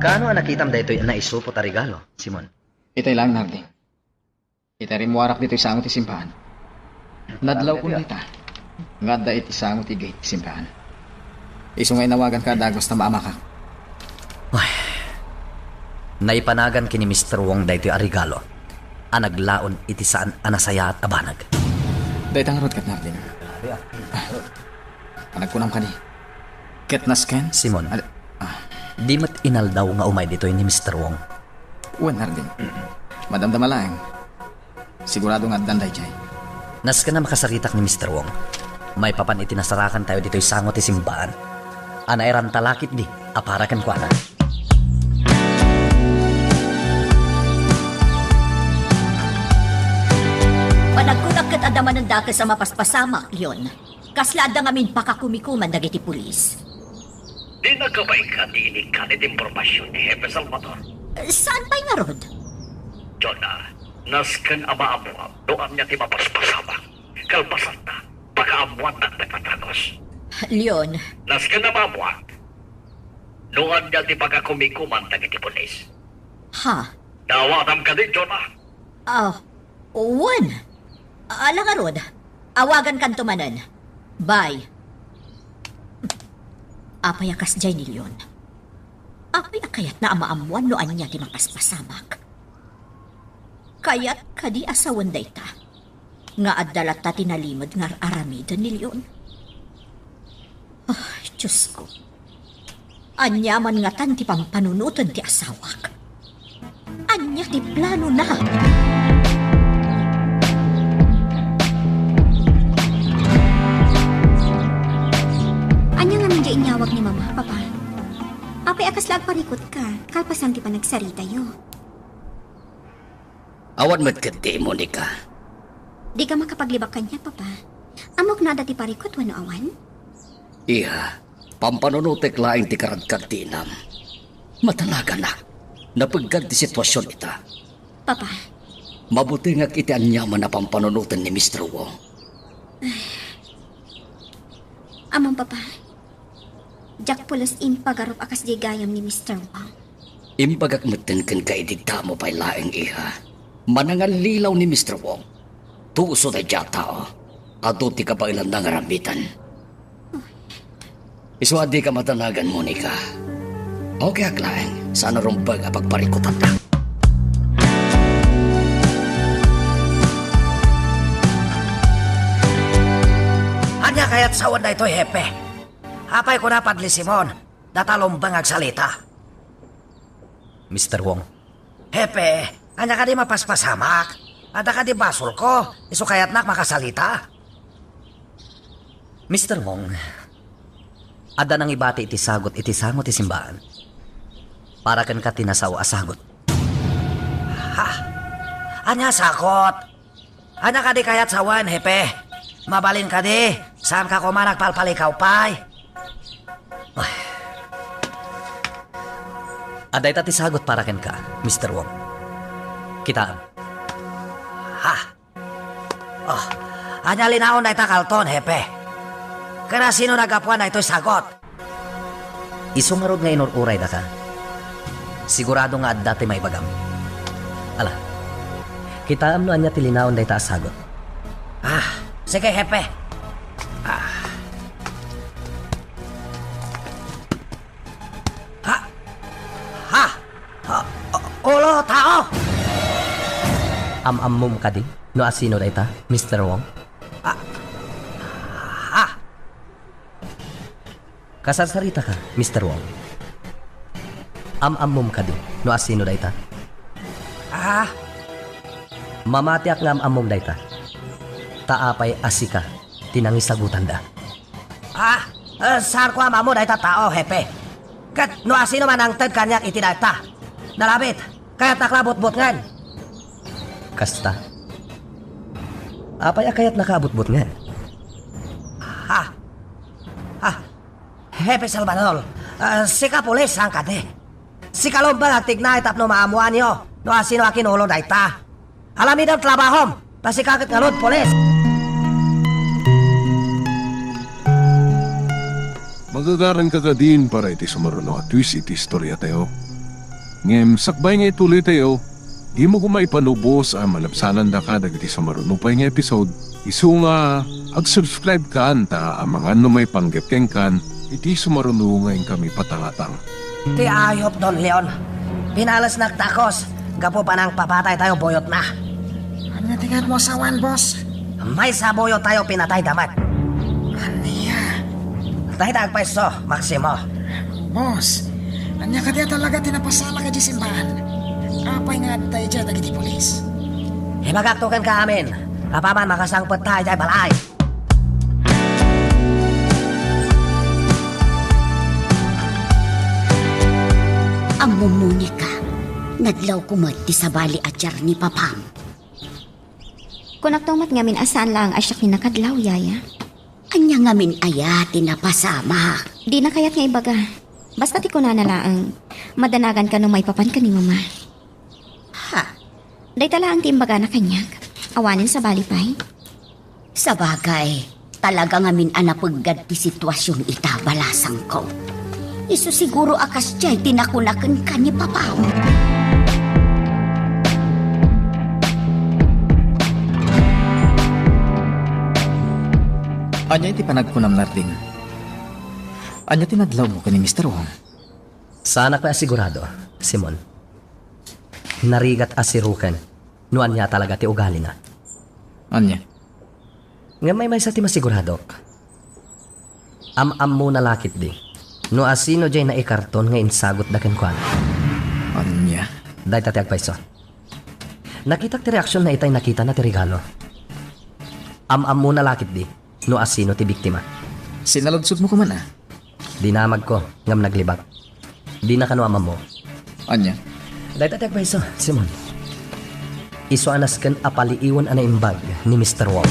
Kaano a nakitam daytoy a naisupot a regalo, Simon? Itay laeng, Narding. Iti rimmuarak ditoy sango ti simbaan. Nadlaw kun dita nga adda iti sango ti gate ti simbaan. Isu nga inawaganka a dagus ta maamakak. Ay. Naipanagan ken ni Mister Wong daytoy a regalo a naglaon iti saan a nasayaat a banag. Dayta ngarud ket, Narding. Panagkunam kadi. Ket nasken? Simon, Ad-, ah. Di met inaldaw nga umay ditoy ni Mister Wong. Wen, Narding. Madamdama laeng. Sigurado nga addan daydiay. Nasken a makasaritak ni Mister Wong. Maipapan iti nasarakantayo ditoy sango ti simbaan a nairanta la ketdi a para kenkuana. Panagkunak ket adda manen dakes a mapaspasamak, Leon. Kasla adda ngamin pakakumikuman dagiti pulis. Di nagkabain ka ti inikkan iti impormasyon ni Hepe Salvador? Saan pay ngarud? Jonah, nasken a maammuam no ania ti mapaspasamak. Kalpasanna, pakaammuannak met a takos. Leon. Nasken a maammuak no ania ti pakakumikuman dagiti pulis. Ha? Naawatam kadi, Jonah? Ah, wen. Ala ngarud, awagankanto manen. Bye. Apay a kasdiay ni Leon? Apay a kayatna a maammuan no ania ti mapaspasamak? Kayat kadi a sawen dayta nga adda latta ti nalimed nga ar-aramiden ni Leon? Ay, Diosko. Ania man ngatan ti pampanunoten ti asawak? Ania ti planona? Ania ngamin diay inyawag ni Mama, Papa? Apay a kasla agparikutka kalpasan ti panagsaritayo? Awan met ketdi, Monica. Dika makapaglibak kaniak, Papa. Ammok no adda ti parikut wenno awan? Iha, pampanunotek laeng ti karadkak ti inam. Madanaganak. Napeggad ti situasion ita. Papa. Mabutengak iti aniaman a pampanunoten ni Mister Wong. Ammom, Papa? Diak pulos impagarup a kasdiay gayam ni Mister Wong. Imbagak metten kenka idi damo pay laeng, iha. Manangallilaw ni Mister Wong. Tuso daydiay a tao. Adu ti kabaelanna nga aramiden. Isu a dika madanagan, Monica. Okay ak laeng, saan a rumbeng a pagparikutanna. Ania kayat sawen daytoy, Hepe? Apay kuna Padre Simon, data lumbeng agsalita? Mister Wong. Hepe, ania kadi mapaspasamak? Adda kadi basolko, isu kayatnak makasalita? Mister Wong, adda nangibati iti sagut iti sango ti simbaan. Para kenka ti nasao a sagut. Ha? Ania sagut? Ania kadi kayat sawen, Hepe? Mabalin kadi, saanka koma nagpalpalikaw pay? Ay. Adda ita ti sagut para kenka, Mister Wong. Kitaem. Ha? Oh, ania linaon dayta kalton, Hepe? Ken asino naggapuan daytoy sagut? Isu ngarud nga inur-uray daka. Sigurado nga adda ti maibagam. Ala, kitaem no ania ti linaon dayta a sagut. Ah, sige, Hepe. Ah. Ha? Ha? Ha? O-, ulo, tao! Am-ammom kadi no asino dayta, Mister Wong? Ah. Ha? Kasarsaritaka, Mister Wong. Am-ammom kadi no asino dayta? Ah. Mamatiak nga am-ammom dayta. Ta apay a sika ti nangisagutanda? Ah, eh, saanko a maammo dayta tao, Hepe. Ket no asino man nangted kaniak iti dayta, nalabit, kayatnak la butbutngen. Kasta? Apay a kayatnaka a butbutngen? Ha? Ha? Hepe Salvador, eh, sika pulis, saan kadi? Sika lumbeng agtignay tapno maammoanyo no asino a kinulo dayta. Alamidem trabahom, ta sika ket ngarud, pulis. Magagaranka kadin para iti sumaruno a twist iti istoriatayo. Ngem sakbay nga ituloytayo, dimo koma ipanubos a malabsanandaka dagiti sumaruno pay nga episode. Isu nga ag-subscribe kan ta amangan no maipanggep kenkan iti sumaruno nga inkami patangatang. Ti ayup, Don Leon. Pinalesnak takos gapu panangpapataytayo buyotna. Ania ti ngaanmo a sawen, boss? Maysa a buyottayo pinatayda met. Ania? Dayta agpayso, Maximo. Boss, ania kadi a talaga ti napasamak idiay simbaan? Apay nga adda idiay dagiti pulis? Ibagakto kenka amin. Apaman makasangpet ta idiay balay. Ammom, Monica, nadlawko met ti sabali a tiar ni papam. Kunakto met ngamin a saan laeng a siak ti nakadlaw, Yaya. Ania ngamin aya ti napasamak? Dina kayat nga ibaga. Basta ti kunana laeng, madanagan kano maipapan ken ni Mama. Ha? Dayta laeng ti imbagana kaniak. Awanen sabali pay. Sabagay, talaga ngamin a napeggad ti situasion ita, balasangko. Isu siguro a kasdiay ti nakuna kenka ni papam. Ania iti panagkunam, Nardin? Ania ti nadlawmo ken ni Mister Wong? Saanak pay a sigurado, Simon. Narigat a siruken no ania talaga ti ugalina. Ania? Ngem may maysa ti masiguradok. Am-ammona la ketdi no asino diay naikarton nga insagutda kenkuana. Ania? Dayta ti agpayso. Nakitak ti reaksionna itay nakitana ti regalo. Am-ammona la ketdi no asino ti biktima. Sinaludsodmo koman a? Dinamagko, ngem naglibak. Dina kano am-ammo. Ania? Dayta ti agpayso, Simon. Isu a nasken a paliiwen a naimbag ni Mister Wong.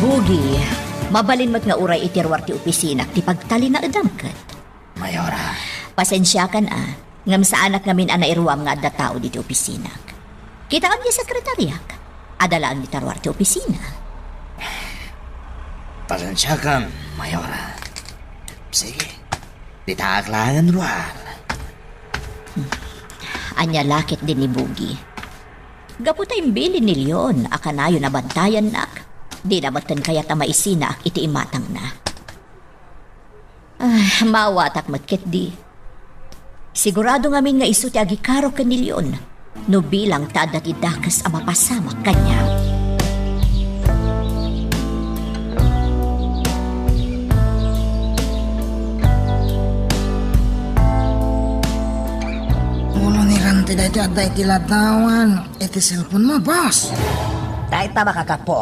Bugi, mabalin met nga uray iti ruar ti opisinak ti pagtalinaedam ket Mayora. Pasensiakan a, ngem saanak ngamin a nairuam nga adda tao ditoy opisinak. Kitaem ti sekretariak. Adda laeng dita ruar ti opisina. Pasensiakan, Mayora. Sige, ditaak laengen ruar. Ania la ketdi ni Bugi? Gapu ta imbilin ni Leon a kanayon a bantayannak, dina metten kayat a maisinaak iti imatangna. Ah, maawatak met ketdi. Sigurado ngamin nga isu ti agikaro ken ni Leon no bilang ta adda ti dakes a mapasamak kaniak. Ulo ni Rante daytoy adda iti ladawan iti cellphone mo, boss. Dayta makagapu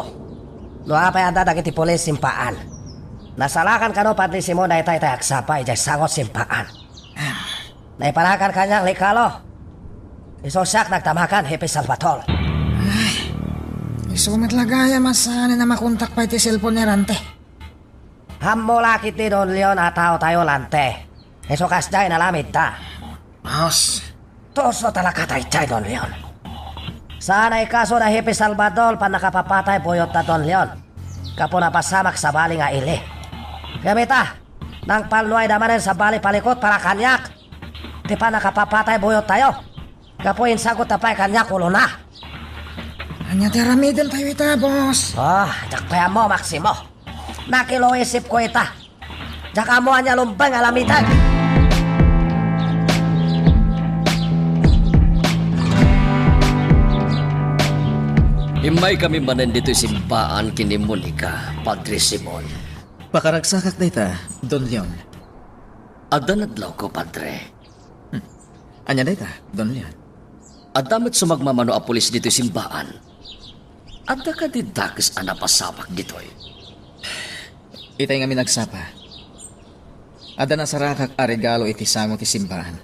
no apay adda dagiti pulis Simbaan. Nasarakan kano, Padre Simon, dayta itay agsapa idiay sango Simbaan. Naiparakan kaniak ni Kalo. Isu siak nagdamagan, Hepe Salvador. Ay, isu met la gayam a saan a makontak pay ti cellphone ni Rante. Ammo la ketdi, Don Leon, a taotayo, Rante. Isu kasdiay inaramidda. Boss. Tuso talaga daydiay, Don Leon. Saan a ikaso da Hepe Salvador pannakapapatay buyotta, Don Leon. Gapu napasamak sabali nga ili. Ngem ita, nangpalnuayda manen sabali palikut para kaniak ti pannakapapatay buyottayo. Gapu insagutta pay kaniak ulona. Ania ti aramidentayo ita, boss? Ah, diak pay ammo, Maximo. Nakiluisipko ita. Diak ammo ania lumbeng a aramiden. Immaykami manen ditoy Simbaan ken ni Monica, Padre Simon. Pakaragsakak dayta, Don Leon. Adda nadlawko, Padre. Hmm. Ania dayta, Don Leon? Adda met sumagmamano a pulis ditoy Simbaan. Adda kadi dakes a napasamak ditoy? Itay ngamin agsapa, adda nasarakak a regalo iti sango ti Simbaan.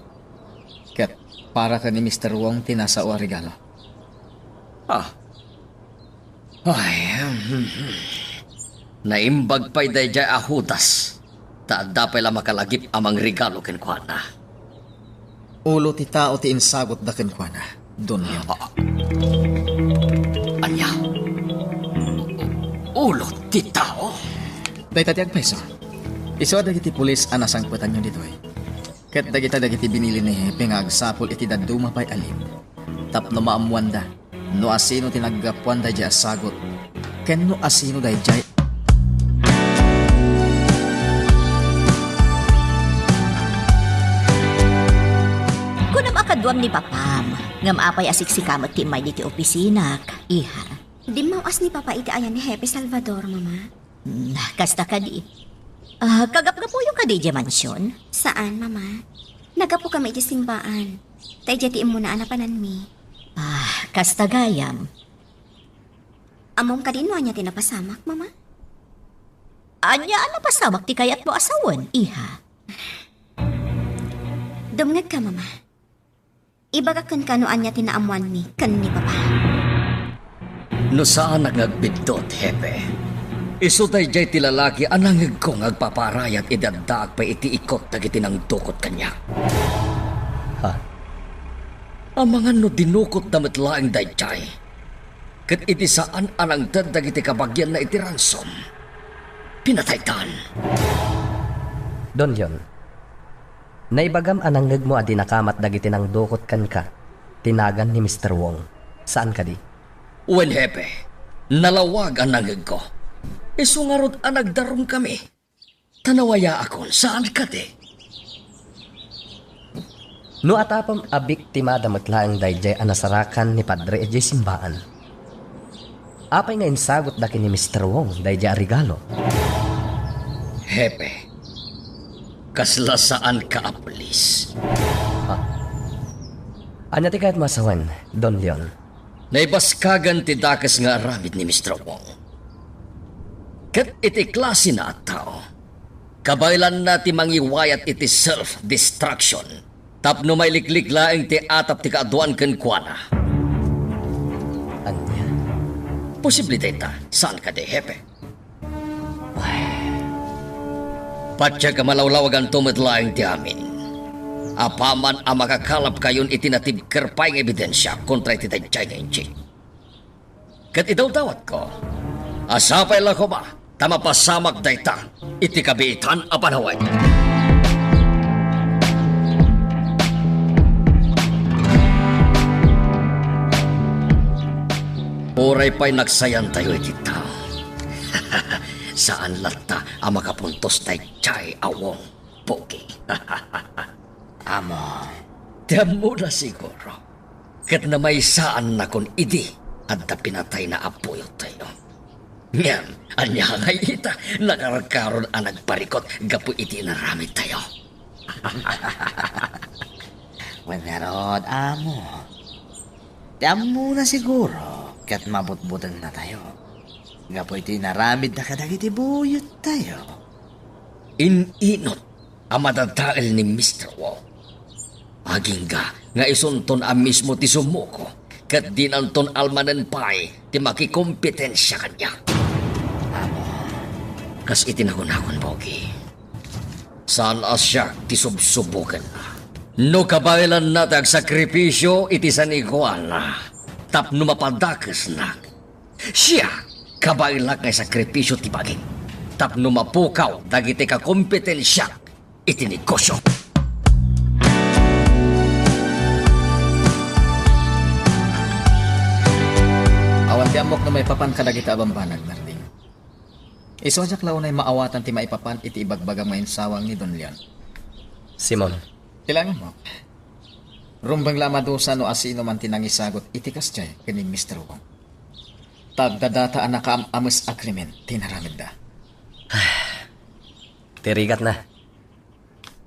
Ket para ken ni Mister Wong ti nasao a regalo. Ah. Ay, hmm, hmm. Naimbag pay daydiay a Judas, ta adda pay la makalagip a mangregalo kenkuana. Ulo ti tao ti insagutda kenkuana, Don Leon. Ah. Ania? Ulo ti tao? Dayta ti agpayso. Isu a dagiti pulis a nasangpetanyo ditoy. Ket dagita dagiti binili ni Hepe nga agsapul iti dadduma pay a lead tapno maammoanda no asino ti naggapuan daydiay a sagut ken no asino daydiay. Kunam a kaduam ni papam, ngem apay a siksika met ti immay ditoy opisinak, iha? Dimmaw-as ni Papa iti ayan ni Hepe Salvador, Mama. Hmm, kasta kadi. Ah, kagapgapuyo kadi idiay mansion? Saan, Mama? Naggapu kami iti simbaan. Ta idiay ti immuna a napananmi. Ah, kasta gayam. Ammom kadi no ania ti napasamak, Mama? Ania a napasamak ti kayatmo a sawen, iha? Dumngegka, Mama. Ibagak kenka no ania ti naammoanmi ken ni Papa. No saanak nga agbiddut, Hepe, isu daydiay ti lalaki a nangngegko nga agpaparayat idi addaak pay iti ikot dagiti nangdukot kaniak. Ha? Amangan no dinukotda met laeng daydiay, ket idi saan a nangted dagiti kabagianna iti ransom, pinataydan. Don Leon, naibagam a nangngegmo a di nakamat dagiti nangdukot kenka ti nagan ni Mister Wong. Saan kadi? Wen, Hepe, nalawag a nangngegko. Isu ngarud a nagdarumkami. Ta nawayaakon, saan kadi? No atapem a biktimada met laeng daydiay a nasarakan ni Padre idiay simbaan, apay nga insagutda ken ni Mister Wong daydiay a regalo? Hepe, kasla saanka a pulis. Ha? Ania ti kayatmo a sawen, Don Leon? Naibaskagan ti dakes nga aramid ni Mister Wong. Ket iti klasina a tao, kabaelanna ti mangiwayat iti self-destruction tapno mailiklik laeng ti atap ti kaaduan kenkuana. Ania? Posible dayta, saan kadi, Hepe? Patiek a malawlawaganto met laeng ti amin. Apaman a makakalapkayon iti natibker pay nga ebidensia kontra iti daydiay nga injik. Ket idawdawatko a sapay la koma ta mapasamak dayta iti kabiitan a panawen. Uray pay nagsayantayo iti tao, saan latta a makapuntos daydiay a Wong, Pogi. Amo, ti ammona siguro, ket namaysaannakon idi adda pinatayna a puyottayo. Ngem, ania ngay ita, nakarkaron a nagparikot gapu iti inaramidtayo? Wen ngarud, amo. Ti ammona siguro ket mabutbutengnatayo gapu iti inaramidda kadagiti buyottayo. In-inut a madadael ni Mister Wong. Agingga nga isunton a mismo ti sumuko, ket dinanton almanen pay ti makikompetensia kaniak. Amo, kas iti nakunakon, Pogi, saan a siak ti subsubokenna. No kabaelanna ti agsakripisio iti sanikuana tapno mapadakesnak, siak, kabaelak nga isakripisio ti bagik tapno mapukaw dagiti kakompetensiak iti negosio. Awan ti ammok no maipapan kadagita a bambanag, Narding. Isu a diak la unay maawatan ti maipapan iti ibagbagam nga insawang ni Don Leon. Simon. Ti laeng ammok, rumbeng la a madusa no asino man ti nangisagut iti kasdiay ken ni Mister Wong. Ta agdadata a nakaam-ames a krimen ti inaramidda. Ti rigatna,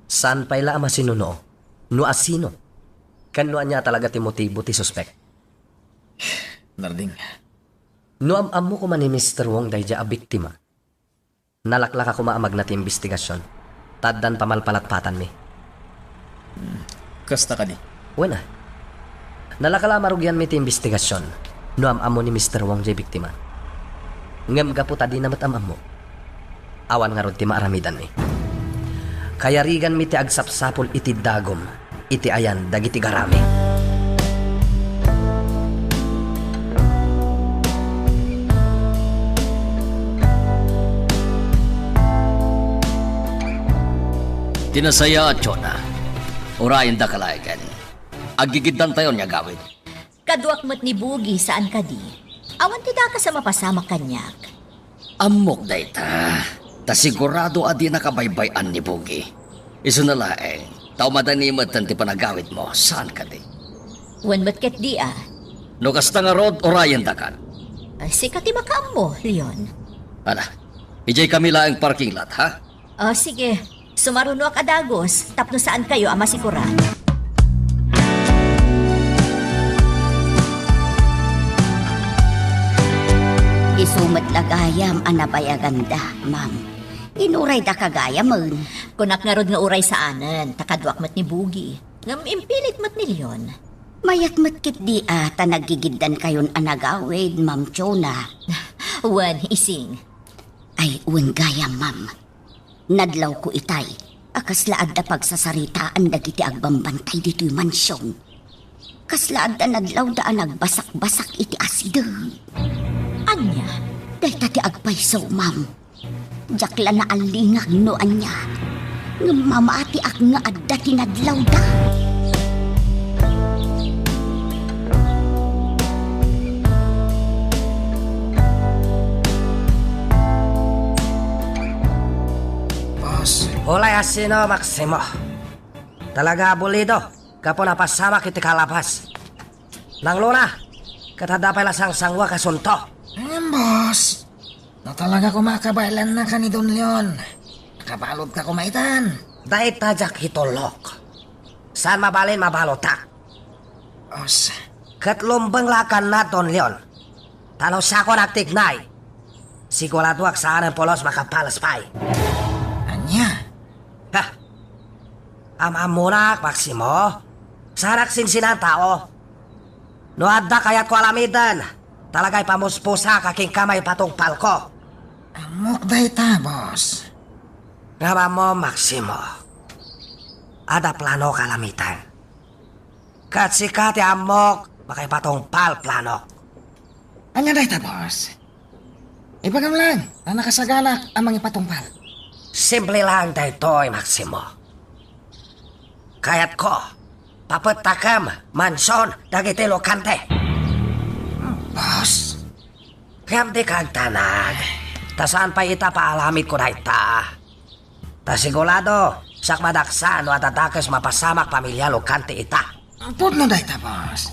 saan pay la a masinuno no asino ken no ania talaga ti motibo ti suspek. Narding. No am-ammo koma ni Mister Wong daydiay a biktima, nalaklaka koma a magna ti imbestigasion, ta addan pamalpalatpatanmi. Hmm, kasta kadi? Wen a. Nalaka la a marugianmi ti imbestigasion no am-ammo ni Mister Wong diay biktima. Ngem gapu ta dina met am-ammo, awan ngarud ti maaramidanmi. Kayariganmi ti agsapsapul iti dagum iti ayan dagiti garami. Ti nasayaat, Jonah, urayendaka laengen. Aggigiddantayon nga agawid. Kaduak met ni Bugi, saan kadi? Awan ti dakes a mapasamak kaniak. Ammok dayta, ta sigurado a dinaka baybay-an ni Bugi. Isuna laeng, ta umadani metten ti panagawidmo, saan kadi? Wen met ketdi a. No kasta ngarud, urayendakan. Ah, sika ti makaammo, Leon. Ala, idiay kami laeng parking lot, ha? Ah, sige. Sumarunoak a dagus tapno saankayo a masigura. Isu met la gayam a nabayaganda, ma'am. Inuray daka gayamen. Kunak ngarud nga uray saanen, ta kaduak met ni Bugi. Ngem impilit met ni Leon. Mayat met ketdi a ta naggigiddankayon a nagawid, Ma'am Chona. Wen, Ising. Ay, wen gayam, ma'am. Nadlawko itay a kasla adda pagsasaritaan dagiti agbambantay ditoy mansion. Kasla adda nadlawda a nagbasak-basak iti asideg. Ania? Dayta ti agpayso, ma'am. Diak la naallingag no ania. Ngem mamatiak nga adda ti nadlawda. Boss. Ulay a sino, Maximo. Talaga a bulido, gapu napasamak iti kalabas. Nangluna, ket adda pay la sangsanguak a sunto. Ngem, boss, no talaga koma a kabaelanna ken ni Don Leon, nakabaludka koma itan. Dayta diak itullok. Saan mabalin mabalutak. Os. Ket lumbeng la a kanna, Don Leon. Ta no siakon agtignay, siguraduak saanen pulos makapales pay. Ania? Ha! Am-ammonak, Maximo. Saanak sinsinaan tao. No adda kayatko alamiden, talaga ipamuspusak a kenka maipatungpalko. Ammok dayta, boss. Ngem ammom, Maximo, adda planok alamiden. Ket sika ti ammok makaipatungpal planok. Ania dayta, boss? Ibagam lang a nakasaganak a mangipatungpal. Simple lang daytoy, Maximo. Kayatko, papettakem mansion dagiti lukante. Boss? Ngem dika agdanag, ta saan pay ita paalamidko dayta. Ta sigurado, siak madaksan no adda dakes mapasamak pamilia lukante ita. Pudno dayta, boss.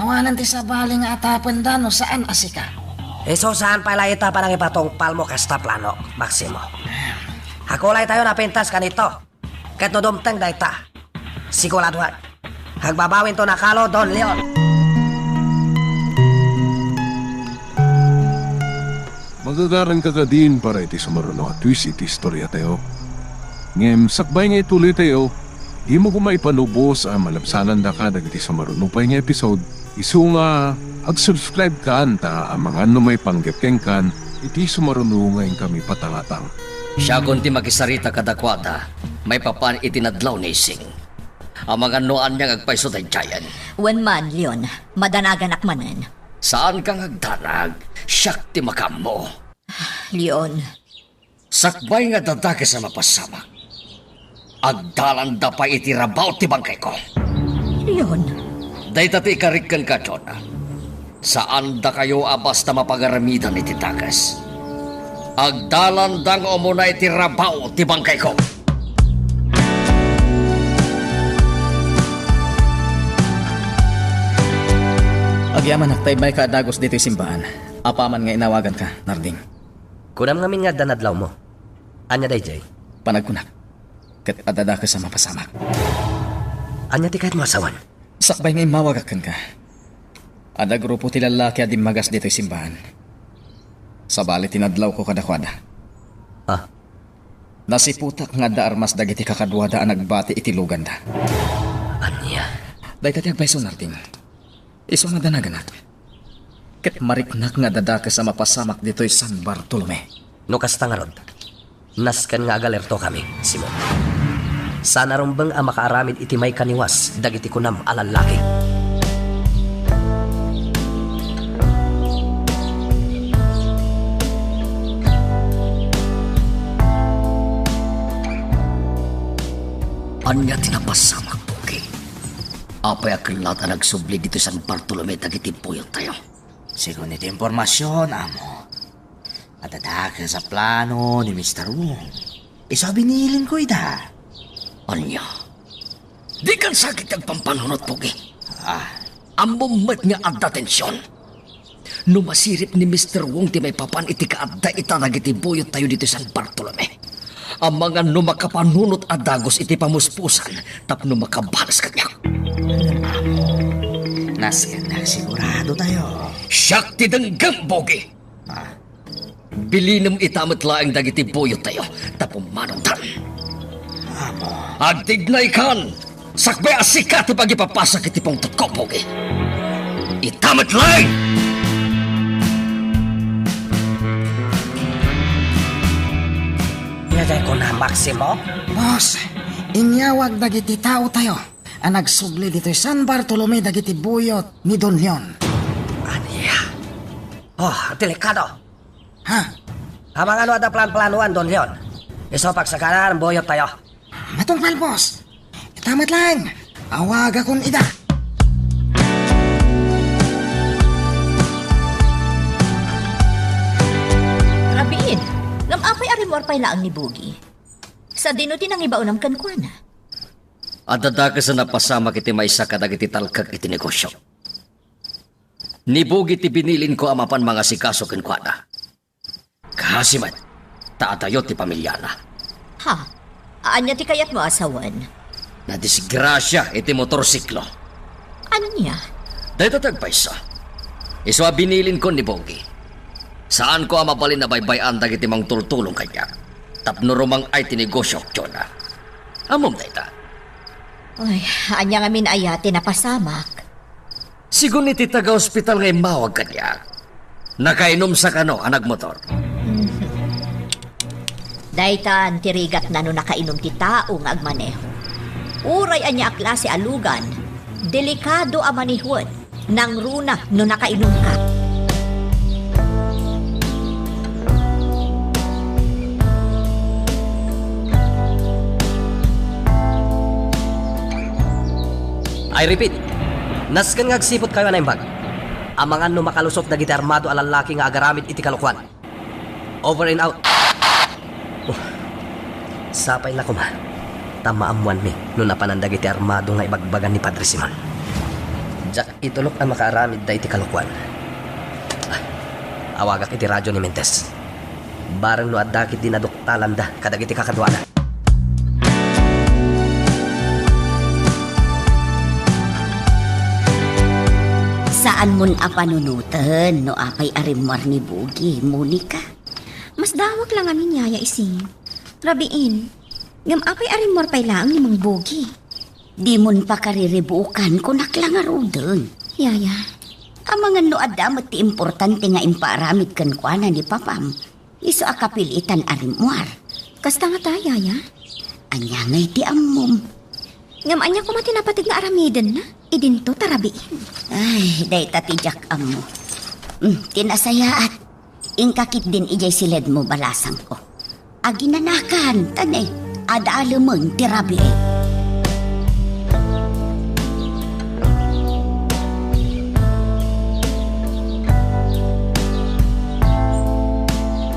Awanen ti sabali nga atapenda no saan a sika. Isu saan pay la ita panangipatungpalmo kasta planok, Maximo. Agkulaytayon a pintas kanito. Ket no dumteng dayta, siguradoan, agbabawinto nakalo, Don Leon. Magagaranka kadin para iti sumaruno a twist iti istoriatayo. Ngem sakbay nga ituloytayo, dimo koma ipanubos a malabsanandaka dagiti sumaruno pay nga episode. Isu nga, ag-subscribe kan ta amangan no maipanggep kenkan iti sumaruno nga inkami patangatang. Siakon ti makisarita kadakuada maipapan iti nadlaw ni Ising. Amangan no ania nga agpayso daydiayen. Wen man, Leon, madanaganak manen. Saanka nga agdanag, siak ti makaammo. Leon. Sakbay nga adda dakes a mapasamak, agdalanda pay iti rabaw ti bangkayko. Leon. Dayta ti ikarik kenka, Jonah. Saandakayo a basta mapagaramidan iti dakes. Agdalanda nga umuna iti rabaw ti bangkayko. Agyamanak ta immayka a dagus ditoy simbaan. Apaman nga inawaganka, Narding. Kunam ngamin nga adda nadlawmo. Ania daydiay? Panagkunak, ket adda dakes a mapasamak. Ania ti kayatmo a sawen? Sakbay nga immawagak kenka, adda grupo ti lallaki a dimmagas ditoy simbaan. Sabali ti nadlawko kadakuada. Ah? Nasiputak nga adda armas dagiti kakaduada a nagbati iti luganda. Ania? Dayta ti agpayso, Narding. Isu a madanaganak. Ket mariknak nga adda dakes a mapasamak ditoy San Bartolome. No kasta ngarud, nasken nga agalertokami, Simon. Saan a rumbeng a makaaramid iti maikaniwas dagiti kunam a lallaki. Ania ti napasamak, Pogi? Apay a kellat a nagsubli ditoy San Bartolome dagiti buyottayo? Segun iti impormasion, amo, adda dakes a plano ni Mister Wong. Isu a binilinko ida. Ania? Dikan sakit ti agpampanunot, Pogi. Ah. Ammom met nga adda tension. No masirib ni Mister Wong ti maipapan iti kaadda ita dagiti buyottayo ditoy San Bartolome, Amangan no makapanunot a dagus iti pamuspusan tapno makabalas kaniak. Nasken nga sigurado tayo. Siak ti denggem, Bogi. Ah. Bilinem ita met laeng dagiti buyottayo ta pummanawdan. Amo. Agtignaykan! Sakbay a sika ti pagipapasak iti pungtotko, Bogi. Ita met laeng! Ania diay kuna, Maximo? Boss, inyawag dagiti taotayo a nagsubli ditoy San Bartolome dagiti buyot ni Don Leon. Ania? Oh, delikado. Ha? Amangan no adda plan-planoan, Don Leon. Isu pagsakaran, buyottayo. Matungpal, boss. Ita met laeng. Awagakon ida. Rabiin, ngem apay a rimmuar pay laeng ni Bogi? Sadino ti nangibaonam kenkuana? Adda dakes a napasamak iti maysa kadagiti talkek iti negosio. Ni Bogi ti binilinko a mapan mangasikaso kenkuana. Kaasi met, ta adayo ti pamilyana. Ha? Ania ti kayatmo a sawen? Nadisgrasia iti motorsiklo. Ania? Dayta ti agpayso. Isu a binilinko ni Bogi. Saanko a mabalin a baybay-an dagiti mangtultulong kaniak tapno rumang-ay ti negosio kenkuana. Ammom dayta? Ay, ania ngamin aya ti napasamak? Sigun iti taga-ospital nga immawag kaniak, nakainum sa kano a nagmotor. Mhm. Daytan ti rigatna no nakainum ti tao nga agmaneho. Uray ania a klase a lugan, delikado a manehoen, nangruna no nakainumka. I repeat, nasken nga agsiputkayo a naimbag. Amangan no makalusot dagiti armado a lallaki nga agaramid iti kalokoan. Over and out. Oh, sapay la koma. Ta maammoanmi no napanan dagiti armado nga ibagbagan ni Padre Simon. Diak itulok a makaaramidda iti kalokoan. Ah, awagak iti radio ni Mentes. Bareng no adda ketdi naduktalanda kadagiti kakaduana. Saanmon a panunoten no apay a rimmuar ni Bogi, Monica. Masdawak la ngamin, Yaya Ising. Rabiin, ngem apay a rimmuar pay laeng ni Mang Bogi? Dimon pakariribukan, kunak la ngaruden. Yaya. Amangan no adda met ti importante nga impaaramid kenkuana ni papam, isu a kapilitan a rimmuar. Kasta ngata, Yaya? Ania ngay ti ammom? Ngem ania koma ti napateg nga aramidenna? Idinto ta rabiin. Ay, dayta ti diak ammo. Mm, ti nasayaat. Inka ketdin idiay siledmo, balasangko. Aginanakan, ta ne, adalemen ti rabii.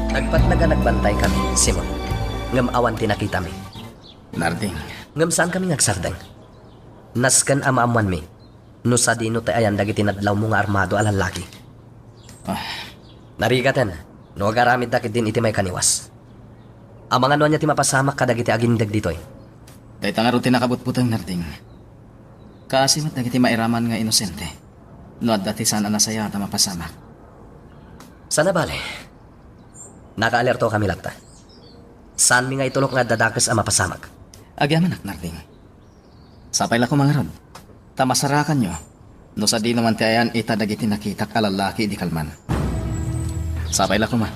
Nagpatnag a nagbantaykami, Simon, ngem awan ti nakitami. Narding. Ngem saankami nga agsardeng. Nasken a maammoanmi no sadino ti ayan dagiti nadlawmo nga armado a lallaki. Ah. Narigaten no agaramidda ketdin iti maikaniwas. Amangan no ania ti mapasamak kadagiti agindeg ditoy. Dayta ngarud ti nakabutbuteng, Narding. Kaasi met dagiti mairaman nga inosente no adda ti saan a nasayaat a mapasamak. Sana bale. Nakaalertokami latta. Saanmi nga itulok nga adda dakes a mapasamak. Agyamanak, Narding. Sapay la koma ngarud ta masarakanyo no sadino man ti ayan ita dagiti nakitak a lallaki idi kalman. Sapay la koma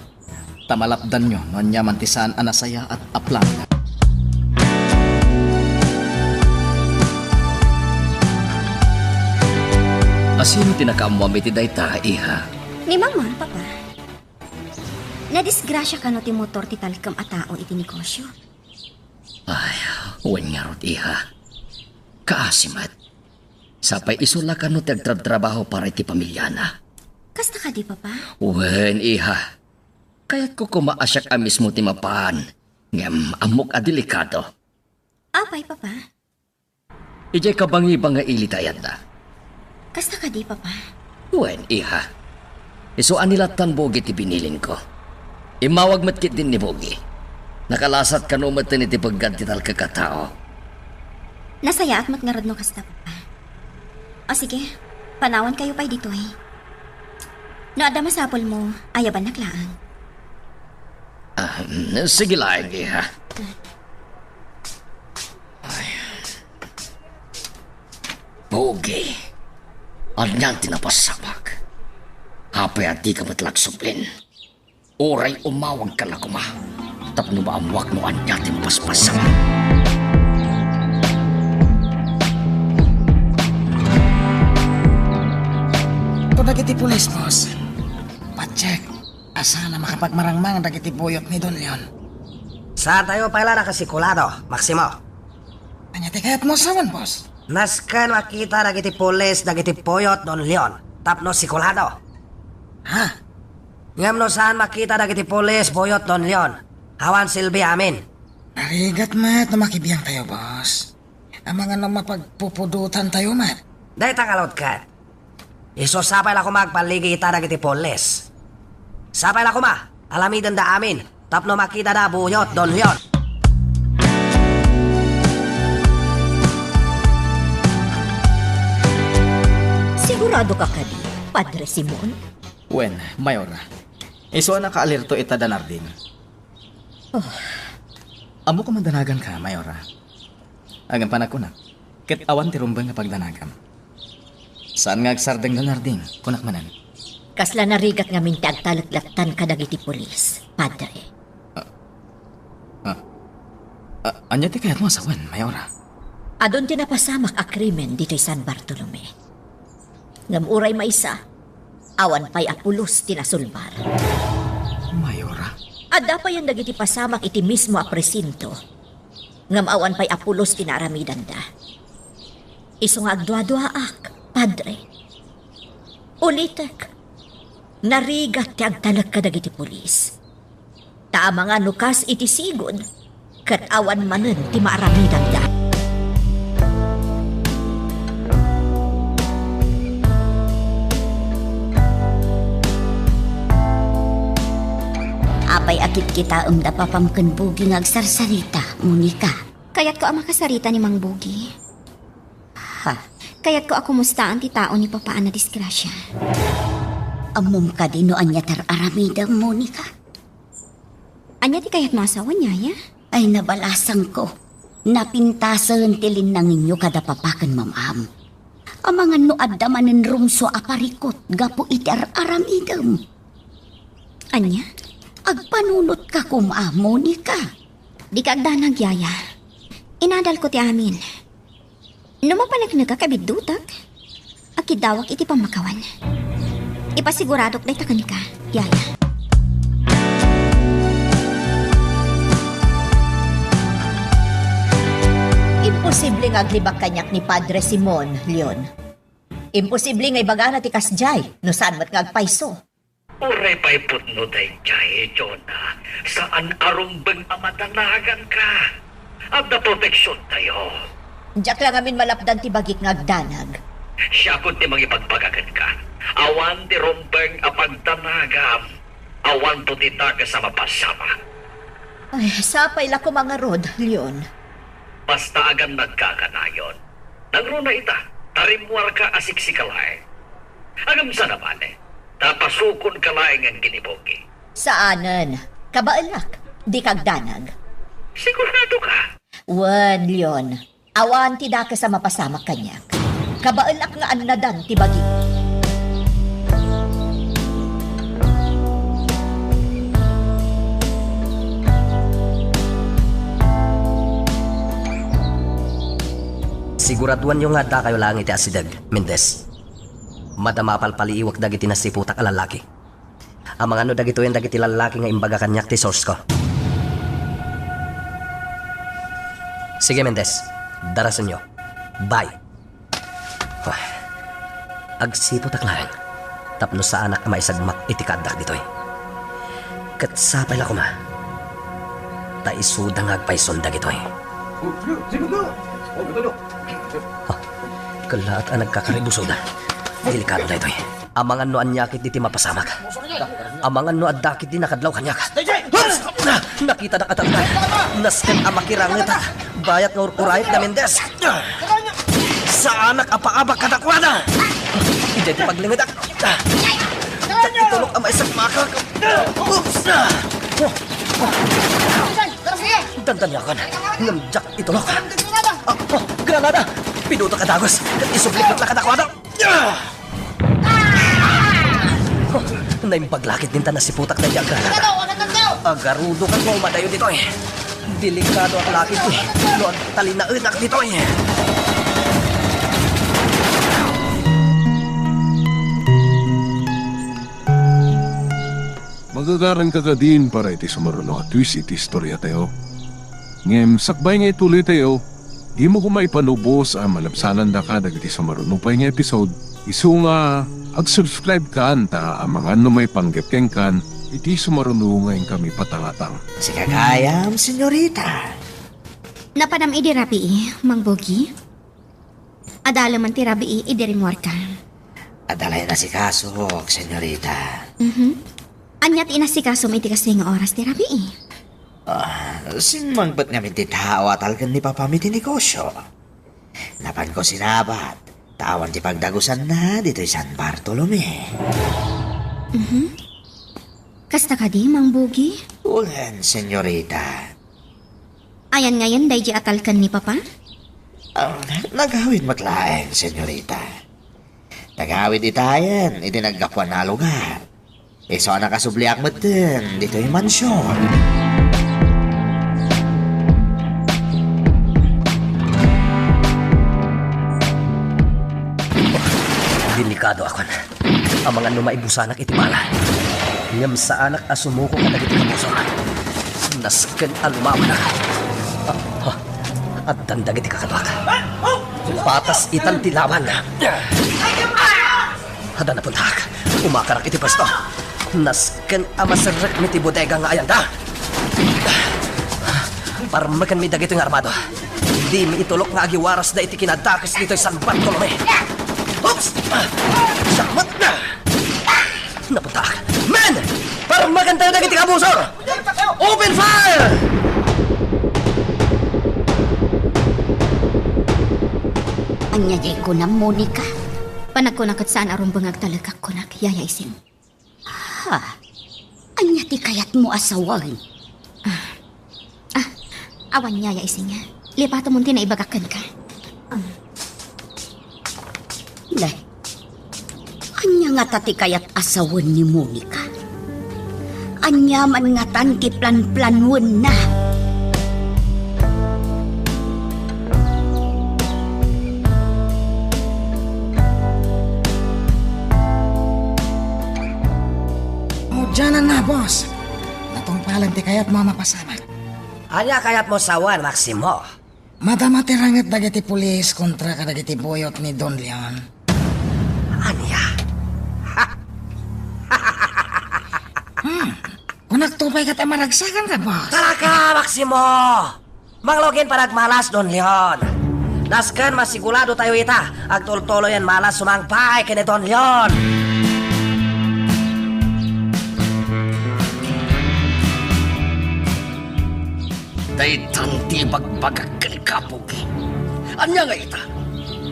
ta malapdanyo no ania man ti saan a nasayaat a plano. Asino ti nakaammuam iti dayta, iha? Ni Mama, Papa. Nadisgrasia kano ti motor ti talkem a tao iti negosio? Ay, wen ngarud, iha. Kaasi met. Sapay isu la kano ti agtrabtrabaho para iti pamilyana. Kasta kadi, Papa? Wen, iha. Kayatko koma a siak a mismo ti mapan. Ngem ammok a delikado. Apay, Papa? Idiay kabangibang nga ili ti ayanda. Kasta kadi, Papa? Wen, iha. Isu a ni Latan Bogi ti binilinko. Immawag met ketdin ni Bogi. Nakalasat kano met iti peggad ti talkek a tao? Nasayaat met ngarud no kasta, Papa. O sige, panawankayo pay ditoy. No adda masapulmo, ayabannak laeng. Ah, mm, sige laeng, iha. Ay. Pogi, ania ti napasamak? Apay a dika met la agsublin? Uray umawagka la koma tapno maammuak no ania ti mapaspasamak. Kadagiti pulis, boss. Pacheck, asana makapagmarangmang dagiti buyot ni Don Leon. Saantayo pay la nakasikulado, Maximo. Ania ti kayatmo a sawen, boss? Nasken makita dagiti pulis dagiti buyot Don Leon tapno sikulado. Ha? Ngem no saan makita dagiti pulis buyot Don Leon, awan silbi amin. Narigat met no makibiangtayo, boss. Amangan no mapagpupudotantayo met. Dayta ngarud ket. Isu sapay la koma agballigi ita dagiti pulis. Sapay la koma, aramidenda amin tapno makitada buyot Don Leon. Sigurado ka kadi, Padre Simon? Wen, Mayora. Isu a nakaalerto ita da Nardin. Oh. Ammok a madanaganka, Mayora. Ngem panagkunak, ket awan ti rumbeng nga pagdanagam. Saan nga agsardeng da Nardin, kunak manen. Kasla narigat ngamin ti agtalek lattan kadagiti pulis, Padre. Ah, ah, ah, ania ti kayatmo a sawen, Mayora? Adun ti napasamak a krimen ditoy San Bartolome. Ngem uray maysa, awan pay a pulos ti nasulbar. Mayora? Adda payen dagiti pasamak iti mismo a presinto. Ngem awan pay a pulos ti naaramidanda. Isu nga agduaduaak, Padre. Ulitek, narigat ti agtalek kadagiti pulis. Ta amangan no kas iti sigud, ket awan manen ti maaramidanda. Apay a kitkitaem da papam ken Bugi nga agsarsarita, Monica? Kayatko a makasarita ni Mang Bugi. Ha? Kayatko a kumustaan ti tao ni Papa a nadisgrasia. Ammom kadi no ania ti ar-aramidem, Monica? Ania ti kayatmo a sawen, Yaya? Ay, nabalasangko. Napintasen ti linnangenyo kada papa ken mam-am. Amangan no adda manen rumsua a parikut gapu iti ar-aramidem. Ania? Agpanunotka koma, Monica. Dika agdanag, Yaya. Inadalko ti amin. No mapaneknekak a biddutek, akiddawak iti pammakawan. Ipasiguradok dayta kenka, Yaya. Imposible nga aglibak kaniak ni Padre Simon, Leon. Imposible nga ibagana ti kasdiay, no saan met nga agpayso. Uray pay pudno daydiay, Jonah. Saan a rumbeng a madanaganka. Adda proteksiontayo. Diak la ngamin malapdan ti bagik nga agdanag. Siakon ti mangibagbaga kenka. Awan ti rumbeng a pagdanagam. Awan ti dakes a mapasamak. Ay, sapay la koma ngarud, Leon. Basta agannadka a kanayon. Nangruna ita, ta rimmuarka a siksika laeng. Ngem saan a bale, ta pasukonka laengen ken ni Bugi. Saanen. Kabaelak. Dika agdanag. Siguradoka? Wen, Leon. Awan ti dakes a mapasamak kaniak. Kabaelak nga annadan ti bagik. Siguraduanyo nga addakayo laeng iti asideg, Mendez. Madama a palpaliiwek dagiti nasiputak a lallaki. Amangan no dagitoyen dagiti lallaki nga imbaga kaniak ti source ko. Sige, Mendez. Darasenyo. Bye. Ah, agsiputak laeng tapno saanak a maisagmak iti kaaddak ditoy. Ket sapay la koma, ta isuda nga agpayson dagitoy. Ah, kellaat a nagkakaribusoda. Delikado daytoy. Amangan no ania ketdi ti mapasamak. Amangan no adda ketdi nakadlaw kaniak. Ah, nakitadak a talna. Nasken a makirangetak. Bayat nga urkurayek da Mendez. Ah, saanak a paabak kadakuada. Idiay ti paglingedak. Ah, diak itulok a maisagmakak. Oops! Ah, oh, oh. Dandaniakon. Ngem diak itulok. Ah, oh, granada! Pidutak a dagus. Ket isublik met la kadakuada. Ah! Naimbag la ketdin ta nasiputak daydi a granada. Agarudoak nga umadayo ditoy. Delikadoak la ketdi no agtalinaedak ditoy. Magagaranka kadin para iti sumaruno a twist iti istoriatayo. Ngem sakbay nga ituloytayo, dimo koma ipanubos a malabsanandaka dagiti sumaruno pay nga episode, isu nga ag-subscribe-kan ta amangan no maipanggep kenkan iti sumaruno nga inkami patangatang. Sika gayam, senyorita. Napanam idi rabii, Mang Bogi? Adda laeng ti rabii idi rimmuarka? Adda la inasikasoak, senyorita. Mhm. Ania ti inasikasom iti kastoy nga oras ti rabii? Ah, simmangpet ngamin ti tao a talken ni Papam iti negosio. Napanko sinabat, ta awan ti pagdagusanna ditoy San Bartolome. Mhm. Kasta kadi, Mang Bogi? Wen, senyorita. Ayan ngayen daydi a talken ni Papa? Ah, nagawid met laeng, senyorita. Nagawid itayen iti naggapuanna a lugar. Isu a nakasubliak metten ditoy mansion. Delikadoakon. Amangan no maibusanak iti bala. Ngem saanak a sumuko kadagiti kabusor. Nasken a lumawanak. Ah, ah, addan dagiti kakaduak. Patas itan ti laban. Adda napuntak. Umakarak iti pwesto. Nasken a maserrekmi ti bodega nga ayanda. Parmekenmi dagitoy nga armado. Dimi itulok nga agiwarasda iti kinadakes ditoy San Bartolome. Oops! Siak met! Napuntak! Men! Parmekentayo dagiti kabusor! Open fire! Ania diay kunam, Monica? Panagkuna ket saan a rumbeng nga agtalekak, kunak, Yaya Ising. Ha? Ania ti kayatmo a sawen? Ah, ah, awan, Yaya Ising. Lipatemon ti naibagak kenka. Um. Ne, ania ngata ti kayat a sawen ni Monica? Ania man ngatan ti planplanuenna? O, dianan na, boss. Natungpalen ti kayatmo a mapasamak. Ania kayatmo sawen, Maximo? Madama ti ranget dagiti pulis kontra kadagiti buyot ni Don Leon. Ania? Hmm. Kunakto pay ket a maragsakanka, boss. Talaga, Maximo! Manglogen panagmalas, Don Leon. Nasken masiguradotayo ita, agtultuloyen malas sumangpay ken ni Don Leon. Daytan ti ibagbagak kenka, Pogi. Ania nga ita?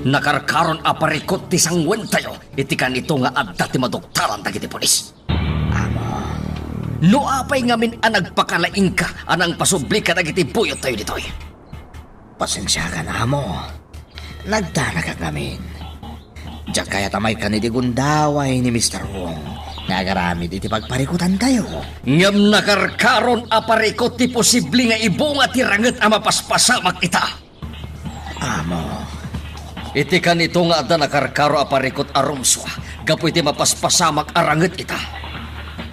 Nakarkaron a parikut ti sanguentayo iti kanito nga adda ti maduktalan dagiti pulis. Amo, no apay ngamin a nagpakalaingka a nangpasubli kadagiti buyottayo ditoy? Pasensiakan, Amo. Nagdanagak ngamin. Diak kayat a maikkan iti gundaway ni Mister Wong nga agaramid iti pagparikutantayo. Ngem nakarkaron a parikut ti posible nga ibunga ti ranget a mapaspasamak ita. Amo, iti kanito nga adda nakarkaro a parikut a rumsua gapu iti mapaspasamak a ranget ita.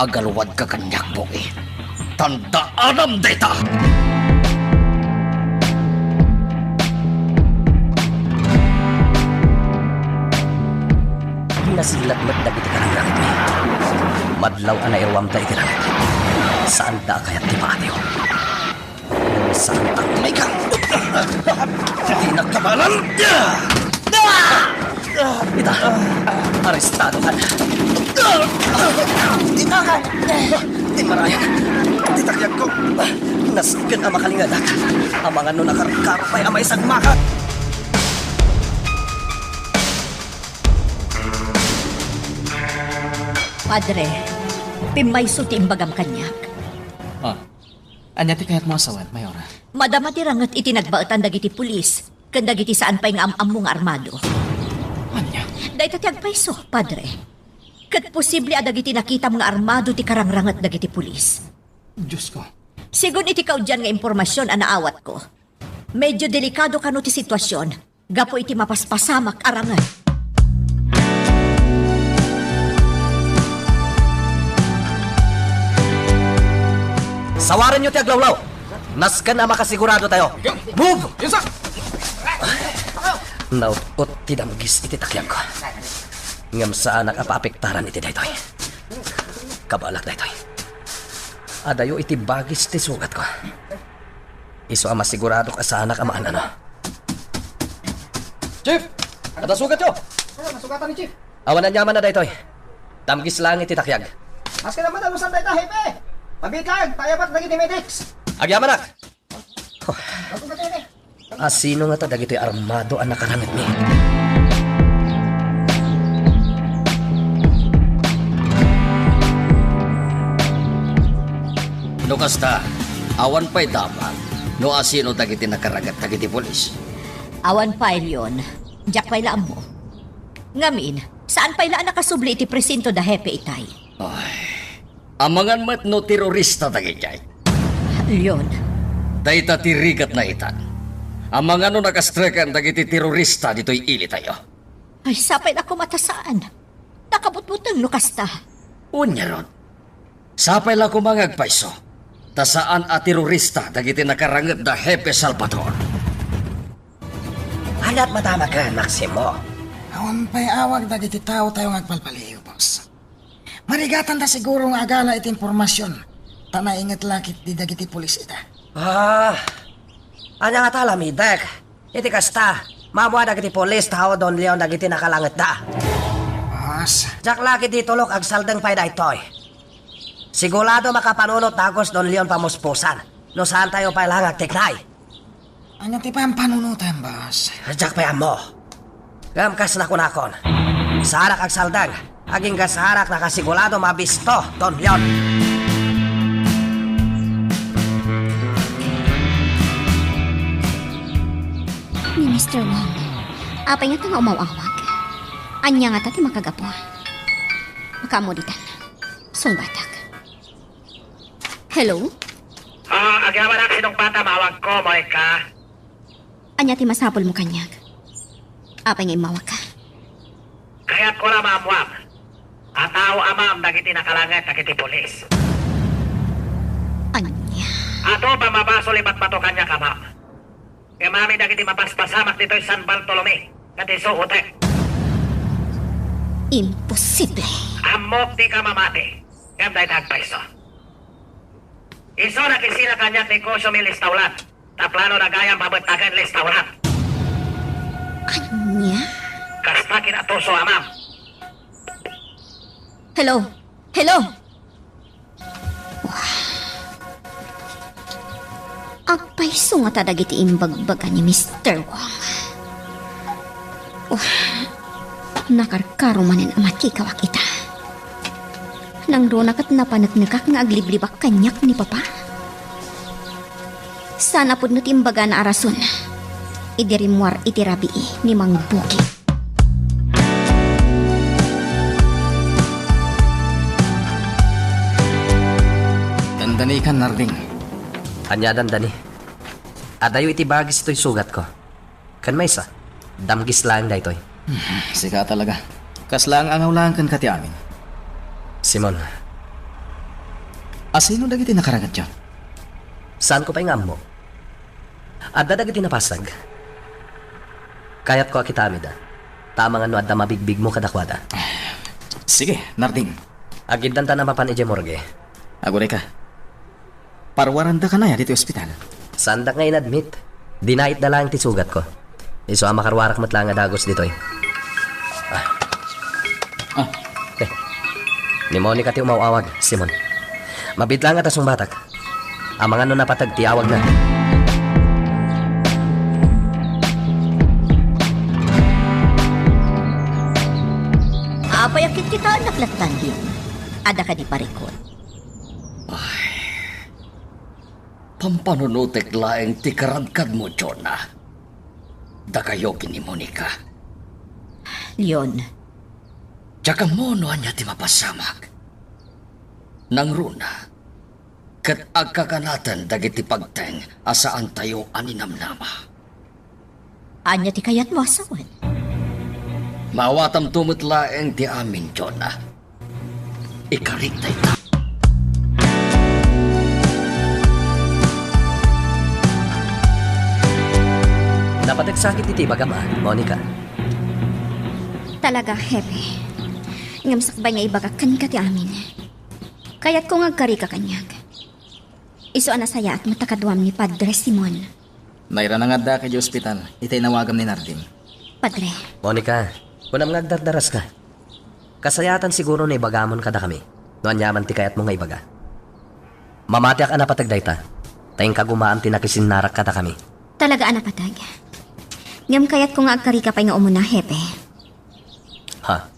Agaluadka kaniak, Pogi. Tandaanam dayta! Nasiglat met dagiti kararangitmi. Madlaw a nairuamda iti ranget, saanda a kayat ti paatiyo. Saan ang may ka? Di nagkabalan! Ita, arestado ka na. Di ka ka! Ti marayan, ti takyagko. Nasken a makalingedak. Amangan no nakarkaro pay a maisagmakan. Padre, pimmayso ti imbagam kaniak. Ah, ania ti kayatmo a sawen, Mayora? Madama ti ranget iti nagbaetan dagiti pulis ken dagiti saan pay nga am-ammo nga armado. Ania? Dayta ti agpayso, Padre. Ket posible a dagiti nakitam nga armado ti karangranget dagiti pulis. Diosko. Segun iti kaudian nga impormasion a naawatko, medyo delikado kano ti situasion gapu iti mapaspasamak a ranget. Sawarenyo ti aglawlaw. Nasken a makasigurado tayo. Move! Yes, sir! Naut-ot ti damgis iti takyagko. Ngem saanak a paapektaran iti daytoy. Kabaelak daytoy. Adayo iti bagis ti sugatko. Isu a masiguradok a saanak a maan-ano. Chief! Adda sugatyo! Sir, nasugatan ni Chief. Awan aniamanna daytoy. Damgis laeng iti takyag. Maski naman alusan dayta, Hepe! Mabiit laeng, payabat dagiti medics! Agyamanak! Nasugatan ni Hepe! Asino ngata dagitoy armado a nakarangetmi? No kasta, awan pay damag no asino dagiti nakaranget dagiti pulis. Awan pay, Leon. Diak pay la ammo. Ngamin, saan pay la a nakasubli iti presinto da Hepe itay? Ay, amangan met no terorista dagiti ay. Leon. Dayta ti rigatna itan. Amangan no nakastreken dagiti terorista ditoy ilitayo. Ay, sapay la koma ta saan. Nakabutbuteng no kasta. Unya rod, sapay la koma nga agpayso, ta saan a terorista dagiti nakaranget da Hepe Salvador. Aniat madamagen, Maximo? Awan pay awag dagiti tao tayo nga agpalpaliw, boss. Marigatanda siguro nga agala iti impormasion, ta nainget la ketdi dagiti pulis ita. Ah, ania ngata a lamidek? Iti kasta, maammoan dagiti pulis tao Don Leon dagiti nakalangetda. Boss. Diak la ketdi tulok agsaldeng pay daytoy. Sigurado makapanunot dagus Don Leon pamuspusan, no saantayo pay la nga agtiknay. Ania ti pampanunotem, boss? Diak pay ammo. Ngem kas nakunakon, saanak agsaldeng, agingga saanak nakasigurado mabisto, Don Leon. Ni Mister Wong, apay ngata nga umaw-awag? Ania ngata ti makagapu? Makaammo ditan. Sungbatak. Hello? Ah, agyamanak, sinungbatam, awagko, Monica. Ania ti masapulmo kaniak? Apay nga immawagka? Kayatko la maammuam a tao amam dagiti nakalanget dagiti pulis. Ania? Adu a mabasol ibatbato kaniak amam. Ngem amin dagiti mapaspasamak ditoy San Bartolome ket isuotek. Imposible. Ammok dika mamati, ngem dayta agpayso. Isu nakisina kaniak ni Koso Milestaulan. Ta plano na gayam pabettaken restaurant. Ania? Kasta kinatuso, amam. Hello? Hello? Wah. Agpayso ngata dagiti imbagbaga ni Mister Wong. Wah. Nakarkaro manen a makikawak ita. Nangruna ket napaneknekak nga agliblibak kaniak ni Papa. Saan a pudno ti imbagana a rason idi rimmuar iti rabii ni Mang Bugi. Dandanikan, Narding. Ania dandani? Adayo iti bagis toy sugatko. Ken maysa, damgis laeng daytoy. Sika talaga. Kas laeng a ngawlaeng kenka ti amin. Simon, asino dagiti nakarangetyo? Saanko pay nga ammo. Adda dagiti napasag. Kayatko a kitamida, ta amangan no adda mabigbigmo kadakuada. Sige, Narding. Agiddanta a mapan idiay morgue. Agurayka. Parwaranda kanaya ditoy ospital? Saandak nga inadmit. Dinait da laeng ti sugatko. Isu a makaruarak met laeng a dagus ditoy. Ah. Ah. Eh. Ni Monica ti umaw-awag, Simon. Mabiit laeng a tasungbatak. Amangan no napateg ti awagna. Apay a kitkitaennak latta, Lim? Adda kadi parikut? Pampanunotek laeng ti karadkadmo, Jonah. Dakayo ken ni Monica. Leon. Diak ammo no ania ti mapasamak. Nangruna, ket agkakanaten dagiti pagteng a saantayo a ninamnama. Ania ti kayatmo a sawen? Maawatamto met laeng ti amin, Jonah. Ikarik dayta. Napateg sakit iti ibagam, a, Monica. Talaga, Hepe. Ngem sakbay nga ibagak kenka ti amin, kayatko nga agkarika kaniak. Isu a nasayaat met a kaduam ni Padre Simon. Nairana nga addaak idiay ospital, iti inawagam ni Narding. Padre. Monica, kunam nga agdardaraska. Kasayaatan siguro no ibagamon kadakami no ania man ti kayatmo nga ibaga. Mamatiak a napateg dayta, ta inka gumaam ti nakisinnarak kadakami. Talaga a napateg. Ngem kayatko nga agkarika pay nga umuna, Hepe. Ha?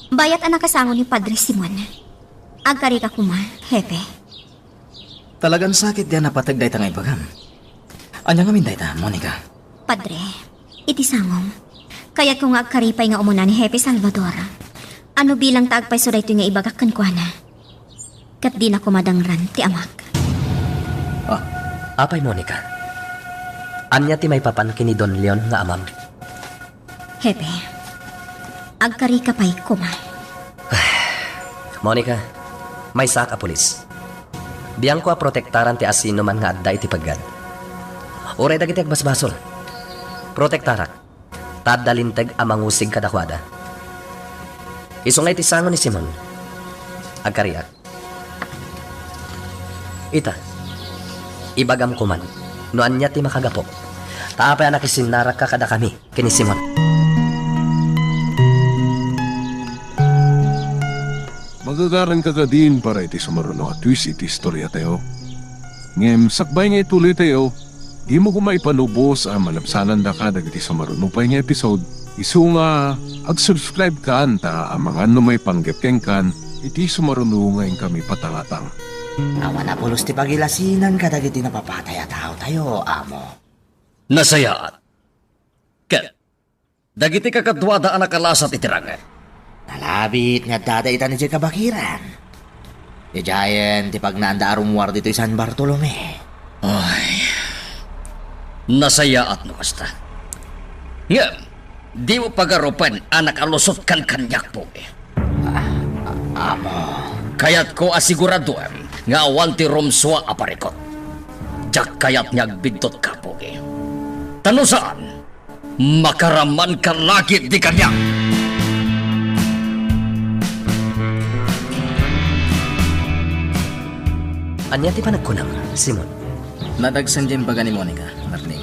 Bayat a nakasango ni Padre Simon. Agkarika koma, Hepe. Talagan sakit di a napateg dayta nga ibagam. Ania ngamin dayta, Monica? Padre, iti sangom, kayatko nga agkari pay nga umuna ni Hepe Salvador. Ano bilang ta agpayso daytoy nga ibagak kenkuana? Ket dina koma dangran ti amak. Ah. Apay, Monica? Ania ti maipapan ken ni Don Leon nga amam? Hepe, agkarika pay koma. Monica, maysaak a pulis. Biangko a protektaran ti asinoman nga adda iti peggad. Uray dagiti agbasbasol. Protektarak, ta adda linteg a mangusig kadakuada. Isu nga iti sango ni Simon, agkariak. Ita, ibagam koman no ania ti makagapok, ta apay a nakisinnarakka kadakami ken ni Simon. Magagaranka kadin para iti sumaruno a twist iti istoriatayo. Ngem sakbay nga ituloytayo, dimo koma ipanubos a malabsanandaka dagiti sumaruno pay nga episode, isu nga ag-subscribe kan ta amangan no maipanggep kenkan iti sumaruno nga inkami patangatang. Awan a pulos ti pagilasinan kadagiti napapatay a taotayo, Amo. Nasayaat. Ket dagiti kakaduada a nakalasat iti ranget. Nalabit nga addada itan idiay kabakiran. Idiayen ti pagnaanda a rummuar ditoy San Bartolome. Ay, nasayaat no kasta. Ngem, dimo pagarupen a nakalusot kan kaniak, Pogi. Ah, ah, Amo. Kayatko a siguraduem nga awan ti rumsua a parikut. Diak kayat nga agbiddut ka, Pogi. Ta no saan, makaraman ka lagi di kaniak. Ania ti panagkunam, Simon? Nadagsen diay imbaga ni Monica, Narding.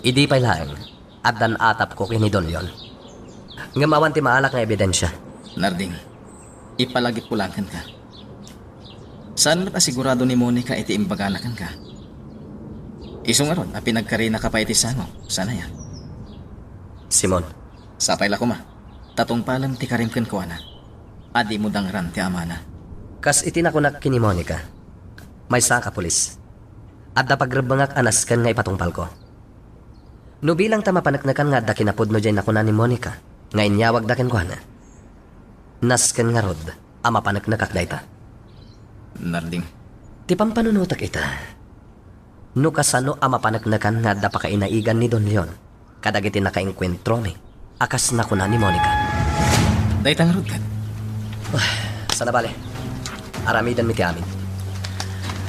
Idi pay laeng, addan atapko ken ni Don Leon. Ngem awan ti maalak nga ebidensia. Narding, ipalagipko laeng kenka. Saan met a sigurado ni Monica iti imbagana kenka. Isu ngarud a pinagkarinaka pay iti sango, saan aya? Simon. Sapay la koma, ta tungpalem ti karim kenkuana, a dimo dangran ti amana. Kas iti nakunak ken ni Monica, maysaak a pulis. Adda pagrebbengak a nasken nga ipatungpalko. No bilang ta mapaneknekan nga adda kinapudno diay nakuna ni Monica nga inyawagda kenkuana, nasken ngarud a mapaneknekak dayta. Narding. Ti pampanunotek ita, no kasano a mapaneknekan nga adda pakainaigan ni Don Leon kadagiti nakaengkuentromi a kas nakuna ni Monica. Dayta ngarud ket. Ah, sana bale. Aramidenmi ti amin.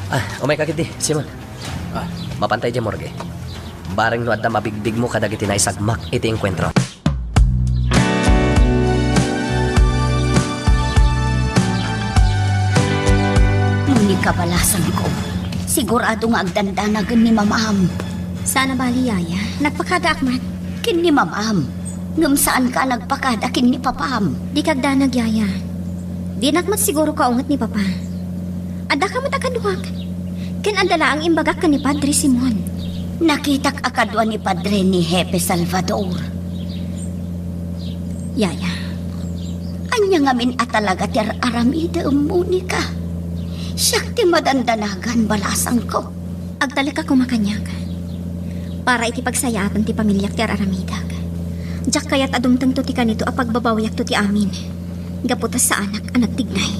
Ah, umayka ketdi, Simon. Ah. Mapantay diay morgue. Bareng no adda mabigbigmo kadagiti naisagmak iti engkuentro. Monica, balasangko. Sigurado nga agdandanagen ni Mamam. Sana bale, Yaya. Nagpakadaak met. Ken ni Mamam. Ngem saanka a nagpakada ken ni Papam. Dika agdanag, Yaya. Dinak met siguro kaunget ni Papa. Addaka met a kaduak. Ken adda laeng imbagak ken ni Padre Simon. Nakitak a kadua ni Padre ni Hepe Salvador. Yaya. Ania ngamin a talaga ti ar-aramidem, Monica? Siak ti madandanagan, balasangko. Agtalek a koma kaniak. Para iti pagsayaatan ti pamiliak ti ar-aramidek. Diak kayat a dumtengto ti kanito a pagbabawiakto ti amin. Gapu ta saanak a nagtignay.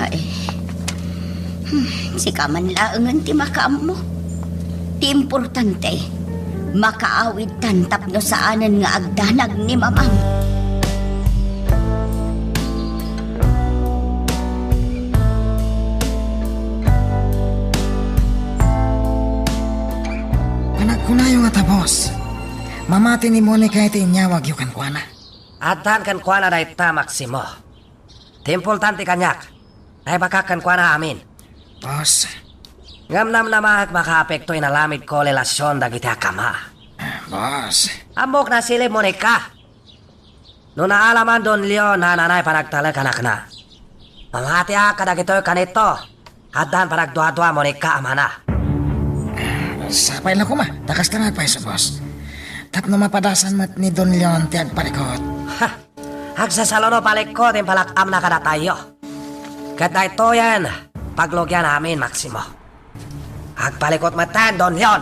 Ay. Hmm, sika man laengen ti makaammo. Ti importante, makaawidtan tapno saanen nga agdanag ni mamam. Panagkunayo nga ta, boss. Mamati ni Monica iti inyawagyo kenkuana. Addan kenkuana dayta, Maximo. Ti importante kaniak, naibagak kenkuana amin. Boss. Ngem namnamaek makaapekto inalamidko relasion dagiti akama. Boss. Ammok nasilib, Monica. No naalaman Don Leon, nananay panagtalek anakna. Mamatiak kadagitoy kanito. Addan panagduadua, Monica, amana. Sapay la koma, ta kasta nga agpayso, boss. Tapno mapadasan met ni Don Leon ti agpalikot. Ha! Agsasaluno palikot ti impalak-amna kadatayo. Ket daytoyen, paglugian amin, Maximo. Agpalikot metten, Don Leon.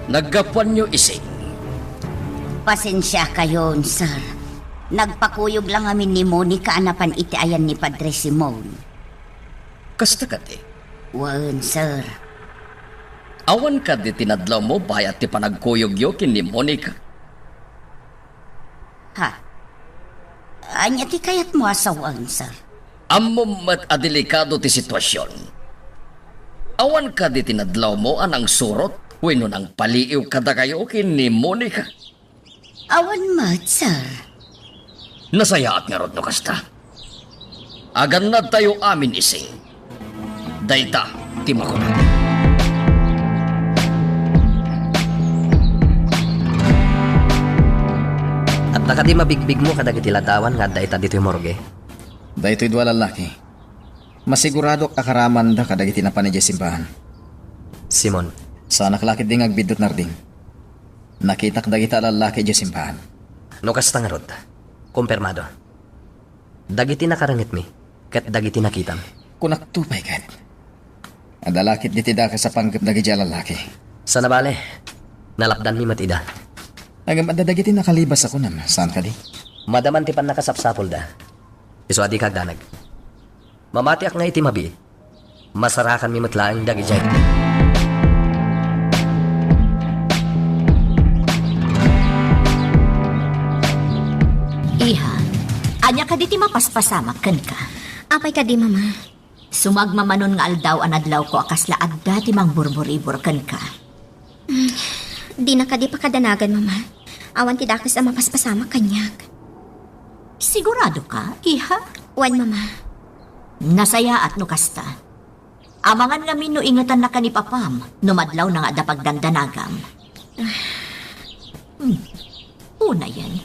Naggapuanyo, Ising. Pasensiakayon, sir. Nagpakuyog la ngamin ni Monica a napan iti ayan ni Padre Simon. Kasta kadi? Wen, sir. Awan kadi ti nadlawmo bayat ti panagkuyogyo ken ni Monica? Ha? Ania ti kayatmo a sawen, sir? Ammom met a delikado ti situasion. Awan kadi ti nadlawmo a nangsurot wenno nangpaliiw kadakayo ken ni Monica? Awan met, sir. Nasayaat ngarud no kasta. Agannadtayo amin, Ising. Dayta ti makunak. Adda kadi mabigbigmo kadagiti ladawan nga adda ita ditoy morgue? Daytoy dua lallaki. Masiguradok a karamanda kadagiti napan idiay simbahan. Simon. Saanak la ketdi nga agbiddut, Narding. Nakitak dagita a lallaki idiay simbahan. No kasta ngarud, kumpirmado. Dagiti nakarengngitmi, ket dagiti nakitam. Kunakto pay ket. Adda la ketdi ti dakes a panggep dagiti a lallaki. Saan a bale, nalapdanmi met ida. Ngem adda dagiti nakalibas a kunam, saan kadi? Madaman ti pannakasapsapulda. Isu a dika agdanag. Mamatiak nga iti mabiit, masarakanmi met laeng dagidiay. Iha, ania kadi ti mapaspasamak kenka? Apay kadi, Mama? Sumagmamanon nga aldaw a nadlawko a kasla adda ti mangburburibur kenka. Mm, dina kadi pakadanagan, Mama. Awan ti dakes a mapaspasamak kaniak. Sigurado ka, iha? Wen, Mama. Nasayaat no kasta. Amangan ngamin no ingetannaka ni Papam no madlawna nga adda pagdandanagam. Hmm. Unayen,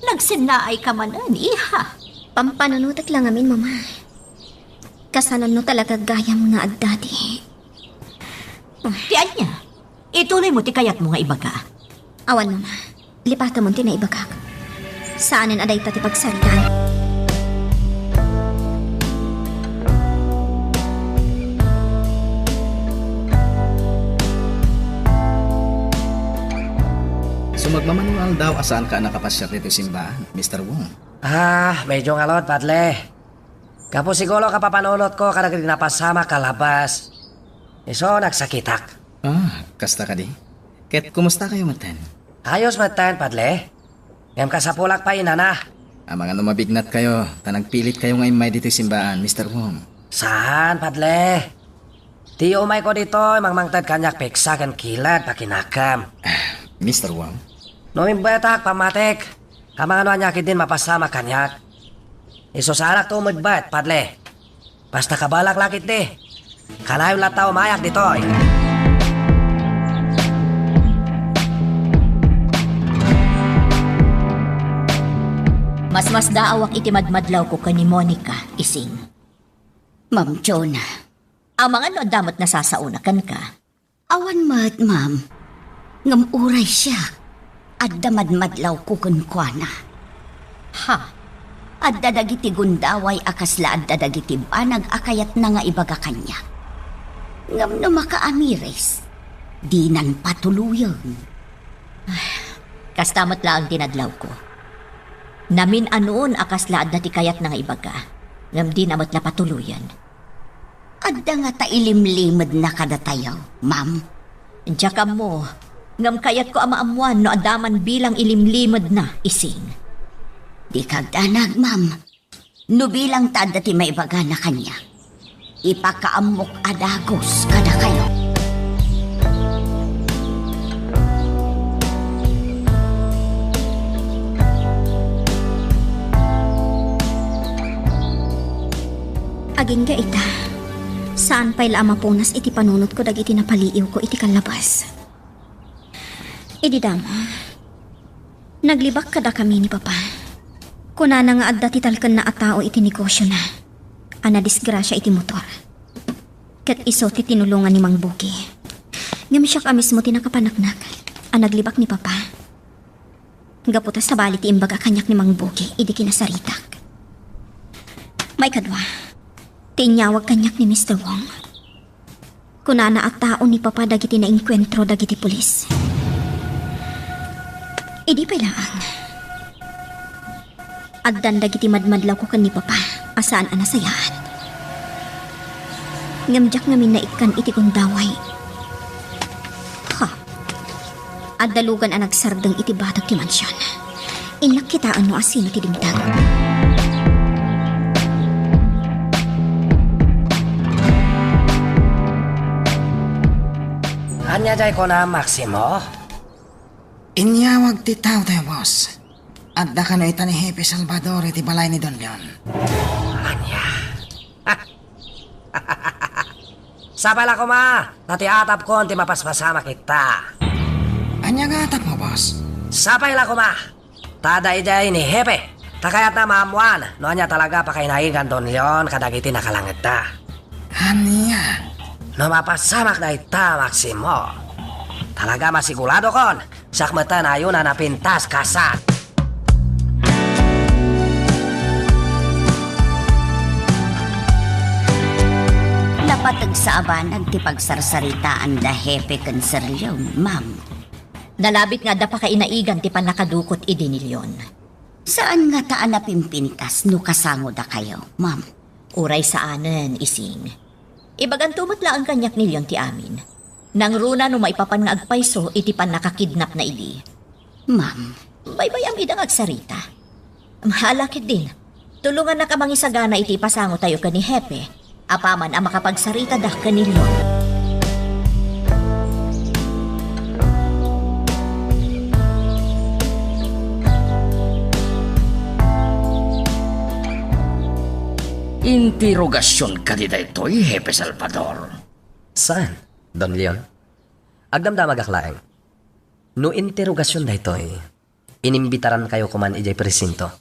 nagsennaay ka manen, iha. Pampanunotek la ngamin, Mama. Kasano no talaga gayam nga adda ti Ti ania? Ituloymo ti kayatmo nga ibaga. Awan, Mama. Lipatemon ti naibagak. Saanen a dayta ti pagsaritaan. Sumagmamano nga aldaw a saanka a nakapasiar ditoy simbahan, Mister Wong. Ah, medyo ngalud, Padre. Gapu siguro kapapanunotko kadagiti napasamak a labas. Isu, nagsakitak. Ah, kasta kadi? Ket kumustakayo metten? Ayos metten, Padre. Ngem kasapulak pay inana. Amangan no mabignatkayo, ta nagpilitkayo nga immay ditoy simbaan, Mister Wong. Saan, Padre? Ti umayko ditoy, mangmangted kaniak pigsa ken kiled, pakinakem. Ah, Mister Wong? No imbetak, pammatik. Amangan no ania ketdin mapasamak kaniak. Isu saanakto umegbet, Padre. Basta kabaelak la ketdi. Kanayon latta umayak ditoy. Masmasdaawak iti madmadlawko ken ni Monica, Ising. Ma'am Jonah. Amangan no adda met nasasaona kenka. Awan met, ma'am. Ngem uray siak, adda madmadlawko kenkuana. Ha? Adda dagiti gundaway a kasla adda dagiti banag a kayatna nga ibaga kaniak. Ngem no makaamiris, dinan patuloyen. Kasta met laeng ti nadlawko. Namin-anuon a kasla adda ti kayatna nga ibaga, ngem dina met la patuloyen. Adda ngata ilimlimedna kadatayo, ma'am? Diak ammo, ngem kayatko a maammoan no adda man bilang ilimlimedna, Ising. Dika agdanag, ma'am. No bilang ta adda ti maibagana kaniak, ipakaammok a dagus kadakayo. Agingga ita, saan pay la a mapunas iti panunotko dagiti napaliiwko iti kallabas. Idi damo, naglibak kadakami ni Papa. Kunana nga adda ti talkenna a tao iti negosiona a nadisgrasia iti motor. Ket isu ti tinulongan ni Mang Bugi. Ngem siak a mismo ti nakapaneknek a naglibak ni Papa. Gapu ta sabali ti imbaga kaniak ni Mang Bugi idi kinasaritak. Maikadua, ti inyawag kaniak ni Mister Wong. Kunana a tao ni Papa dagiti nainkuentro dagiti pulis. Idi pay laeng, addan dagiti madmadlawko ken ni Papa a saan a nasayaat. Ngem diak ngamin naikkan iti gundaway. Ha? Adda lugan a nagsardeng iti batag ti mansion. Innak kitaen no asino ti dimteng. Ania jay kunam, Maximo? Inyawag ti tao tayo, boss. Adda kano ita ni Hepe Salvador iti balay ni Don Leon. Ania? Sapay la koma, ta ti atapkon ti mapaspasamak ita. Ania nga atapmo, boss? Sapay la koma, ta daydiay ni Hepe, ta kayatna maammoan no ania talaga pakainaigan Don Leon kadagiti nakalangedda. Ania? No mapasamak dayta, Maximo, talaga masiguradokon, siak met a napintas, kasat. Napateg sa a banag ti pagsarsaritaan da Hepe ken Sir Leon, ma'am. Nalabit nga adda pakainaigan ti pannakadukot idi ni Leon. Saan ngata a napimpintas no kasango dakayo, ma'am? Uray saanen, Ising. Ibaganto met laeng kaniak ni Leon ti amin. Nangruna no maipapan nga agpayso iti pannakakidnapna idi. Ma'am. Baybay-am ida nga agsarita. Hala ketdin, tulongannak a mangisagana iti ipasangotayo ken ni Hepe, apaman a makapagsaritada ken ni Leon. Interogasion kadi daytoy, Hepe Salvador? Saan, Don Leon? Agdamdamagak laeng. No interogasion daytoy, inimbitarankayo koman idiay presinto.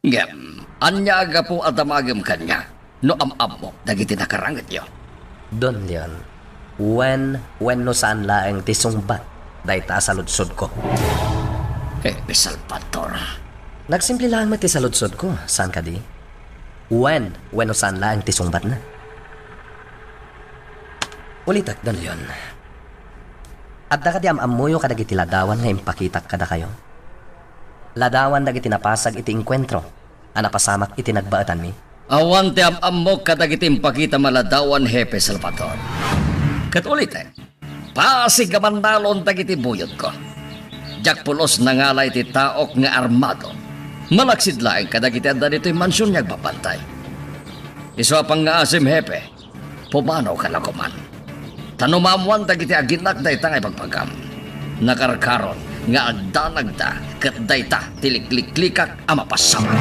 Ngem, ania a gapu a damagem kaniak no am-ammok dagiti nakarangedyo? Don Leon, wen, wenno saan laeng ti sungbat dayta a saludsodko? Hepe Salvador. Nagsimple laeng met ti saludsodko, saan kadi? Wen, wenno saan laeng ti sungbatna? Ulitek, Don Leon. Adda kadi am-ammoyo kadagiti ladawan nga impakitak kadakayo? Ladawan dagiti napasag iti engkuentro a napasamak iti nagbaetanmi? Awan ti am-ammok kadagiti impakitam a ladawan, Hepe Salvador. Ket ulitek, pasig a mannalon dagiti buyotko. Diak pulos nangala iti taok nga armado. Malaksid laeng kadagiti adda ditoy mansion nga agbabantay. Isu a pangngaasim, Hepe, pumanaw kano koman. Ta no maammoan dagiti aginnak dayta nga ibagbagam, nakarkaron nga agdanagda ket dayta ti likliklikak a mapasamak.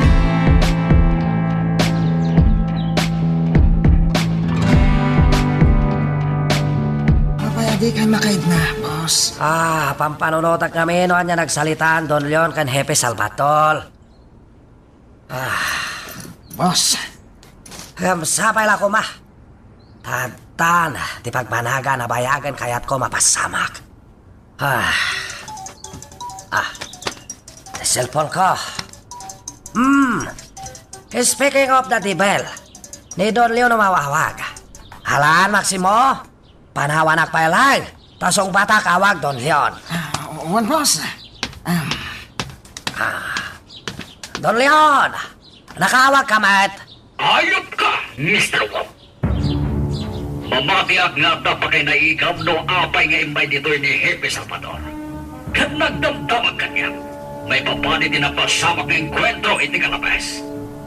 Apay a dikay makaidna, boss? Ah, pampanunotak ngamin no ania nagsalitaan Don Leon ken Hepe Salvador. Ah. Boss. Ngem sapay la koma. Tadtan ti pagpanagan a bayagen kayatko mapasamak. Ah. Ah. Ti cellphone ko. Hmm. Speaking of the devil, ni Don Leon no mawawag. Alan, Maximo? Panawanak pay laeng, ta sungbatak awag Don Leon. Ah, wen, boss. Um. Ah. Don Leon, nakaawag ka met? Ayop ka, Mister Wong. Mamatiak nga adda pakainaigam no apay nga immay ditoy ni Hepe Salvador. Ket nagdamdamag kaniak. Maipapan iti napasamak nga engkuentro iti kalabas.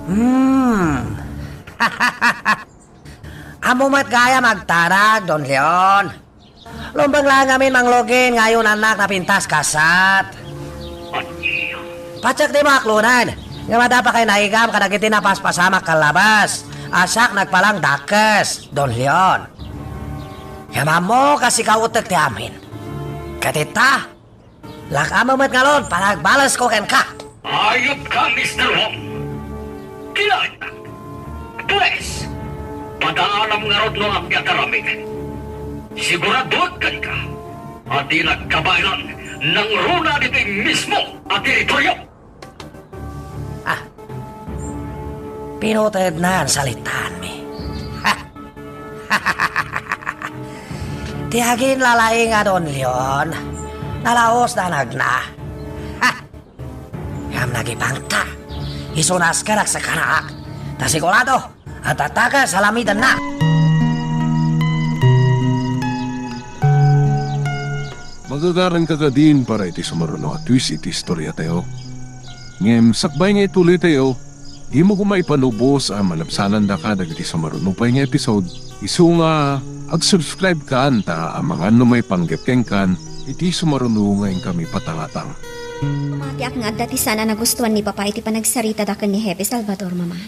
Hmm. Ammo met gayam agtanag, Don Leon. Lumbeng laeng ngamin manglugin nga ayunannak napintas kasat. Ania? Patiek dimo aklonen, ngem adda pakainaigam kadagiti napaspasamak kalabas a siak nagpalang dakes, Don Leon. Ngem ammo kas ikaw uttek ti amin. Ket ita, lak-ammo met ngarud panagbalesko kenka. Ayop ka, Mister Wong. Kinaannak. Pues, padaanam ngarud no apay ti aramidek. Siguradoek kenka a dinak kabaelan nangruna ditoy mismo a teritorio. Ah, pinutednan salitaanmi. Ti aginlalaing a Don Leon, nalaos danagna. Ha! Ngem nagipangta, isu nasken agsakanak. Ta sigurado, adda dakes a lamidenna. Magagaranka kadin para iti sumaruno a twist iti istoriatayo. Ngem sakbay nga itulitayo, dimo koma ipanubos a malabsanandaka dagiti sumaruno pay nga episode. Isu nga, ag-subscribe kan ta amangan no maipanggep kenkan iti sumaruno nga inkami patangatang. Matiak nga adda ti saan a nagustuan ni Papa iti panagsaritana ken ni Hepe Salvador, Mama.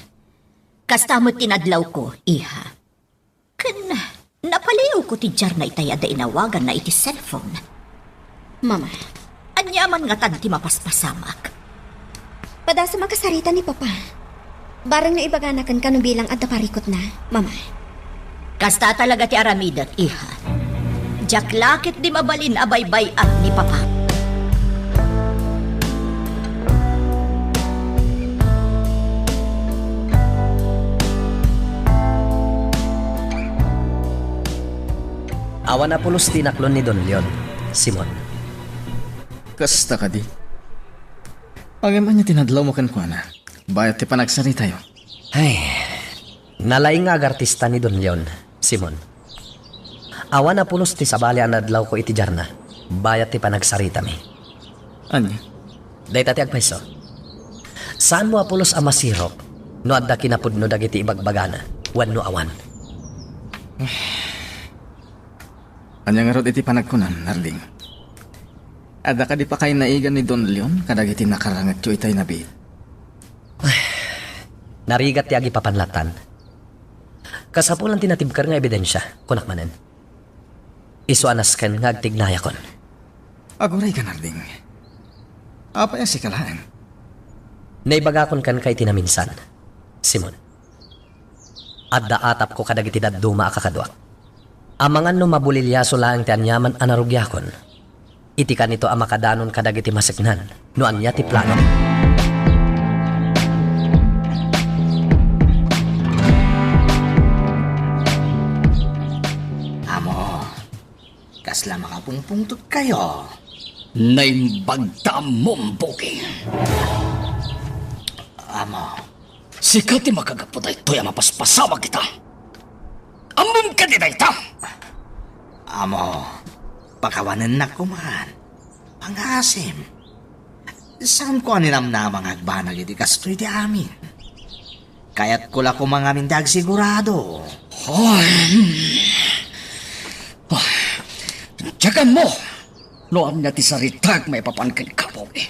Kasta met ti nadlawko, iha. Ken napaliwko ti diarna itay adda inawaganna iti cellphone. Mama. Ania man ngatan ti mapaspasamak? Padasem a kasarita ni Papa. Bareng no ibagana kenka no bilang adda parikutna, Mama. Kasta talaga ti aramidek, iha. Diak la ketdi mabalin a baybay-an ni Papa. Awan a pulos ti inaklon ni Don Leon, Simon. Kasta kadi. Ngem ania ti nadlawmo kenkuana? Bayat ti panagsaritatayo. Ay, nalaing nga agartista ni Don Leon, Simon. Awan a pulos ti sabali a nadlawko iti diarna, bayat ti panagsaritami. Ania? Dayta ti agpayso. Saanmo a pulos a masirok no adda kinapudno dagiti ibagbagana wenno awan. Ania ngarud iti panagkunam, Narding? Adda kadi pakainaigan ni Don Leon kadagiti nakarangetyo itay nabiit? Narigat ti agipapan latan. Kasapulan ti natibker nga ebidensia, kunak manen. Isu a nasken nga agtignayakon. Aguray ka, Narding. Apay a sika laeng? Naibagakon kenka iti naminsan, Simon. Adda atapko kadagiti dadduma a kakaduak. Amangan no mabuliliaso laeng ti aniaman a narugiakon. Iti kanito a makadanon kadagiti maseknan no ania ti plano. Amo, kasla makapungpungtotkayo? Naimbag ta ammom, Bogi. Amo. Sika ti makagapu daytoy a mapaspasamak ita. Ammom kadi dayta? Amo, pakawanennak koman. Pangasim. Saanko a ninamnama nga agbanag iti kastoy ti amin. Kayatko la koma ngamin ti agsigurado. Ay, hmm. Ay, diak ammo no ania ti saritak maipapan kenka, Bogi.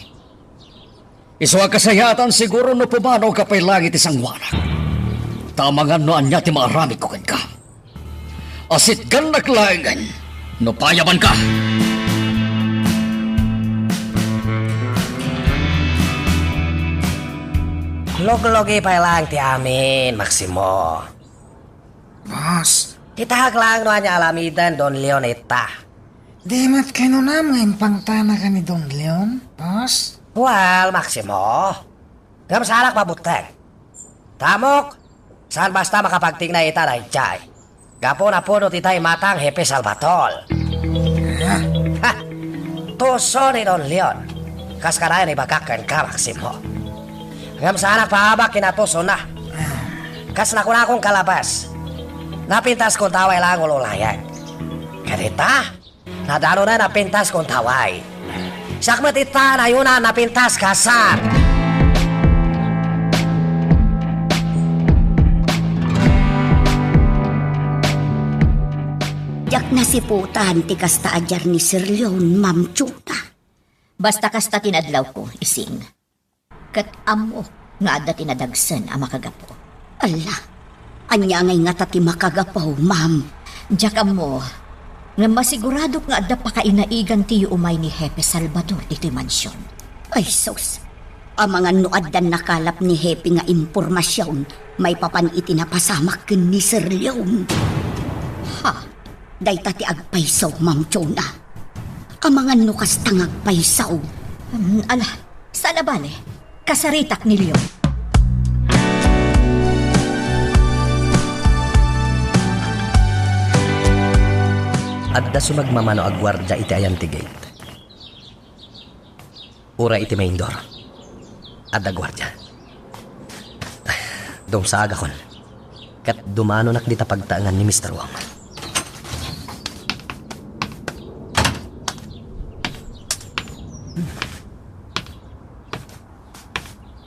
Isu a kasayaatan siguro no pumanawka pay laeng iti sangoanak. Ta amangan no ania ti maaramidko kenka. Asitgannak laengen no payabanka. Luglugi pay laeng ti amin, Maximo. Boss. Ti tahak laeng no ania alamiden, Don Leon, ita. Di met kinunam nga impangtana ka ni Don Leon, boss? Well, Maximo. Ngem saanak mabutteng. Tamok, saan basta makapagtikna ita daydiay. Gapu napuno ti tay matang Hepe Salvatore. Ah. Ha! Tuso ni Don Leon. Kas kanayon ibagak kenka, Maximo. Ngem saanak paabak kinatuso na. Kas nakunakon kalabas, napintas kun taway laeng ululayen. Ket ita, nadano na napintas kun taway. Siak met ita, nayon a napintas kasar. Diak nasiputan ti kasta a diar ni Sir Leon, Ma'am Chona. Basta kasta ti nadlawko, Ising. Ket ammok nga adda ti nadagsen a makagapu. Ala, ania ngay ngata ti makagapu, ma'am? Diak ammo, ngem masiguradok nga adda pakainaigan ti yuumay ni Hepe Salvador ditoy mansion. Ay sus, amangan no addan nakalap ni Hepe nga impormasion maipapan iti napasamak ken ni Sir Leon. Ha? Dayta ti agpayso, Ma'am Chona. Amangan no kasta nga agpayso. Hmm, ala, saan a bale. Kasaritak ni Leon. Adda sumagmamano a guardia iti ayan ti gate. Uray iti main door, adda guardia. Dumsagakon. Ket dumanonak dita pagtaengan ni Mister Wong.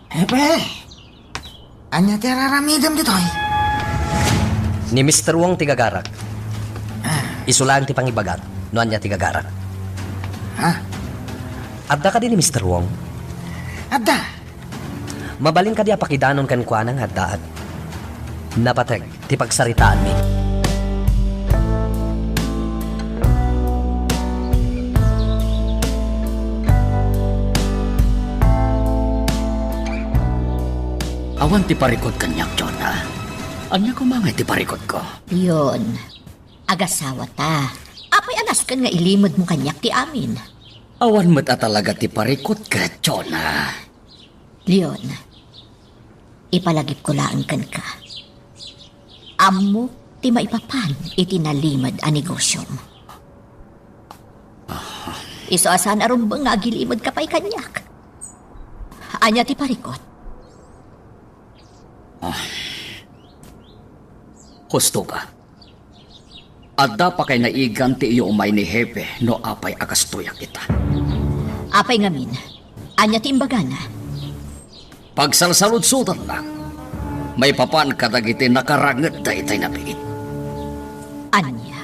Hepe! Ania ti ar-aramidem ditoy? Ni Mister Wong ti gagarak. Ah. Isu laeng ti pangibagak no ania ti gagarak. Ha? Adda kadi ni Mister Wong? Adda. Mabalin kadi a pakidanon kenkuana nga addaak? Napateg ti pagsaritaanmi. Awan ti parikut kaniak, Chona. Ania koma ngay ti parikutko? Leon, agasawata. Apay a nasken nga ilimedmo kaniak ti amin? Awan met a talaga ti parikut ket, Chona. Leon, ipalagipko laeng kenka. Ammok ti maipapan iti nalimed a negosyom. Isu a saan a rumbeng nga agilimedka pay kaniak. Ania ti parikut? Ah. Husto ka. Adda pakainaigan ti iyuumay ni Hepe no apay a kastoyak ita. Apay ngamin? Ania ti imbagana? Pagsalsaludsodannak maipapan kadagiti nakarangedda itay nabiit. Ania?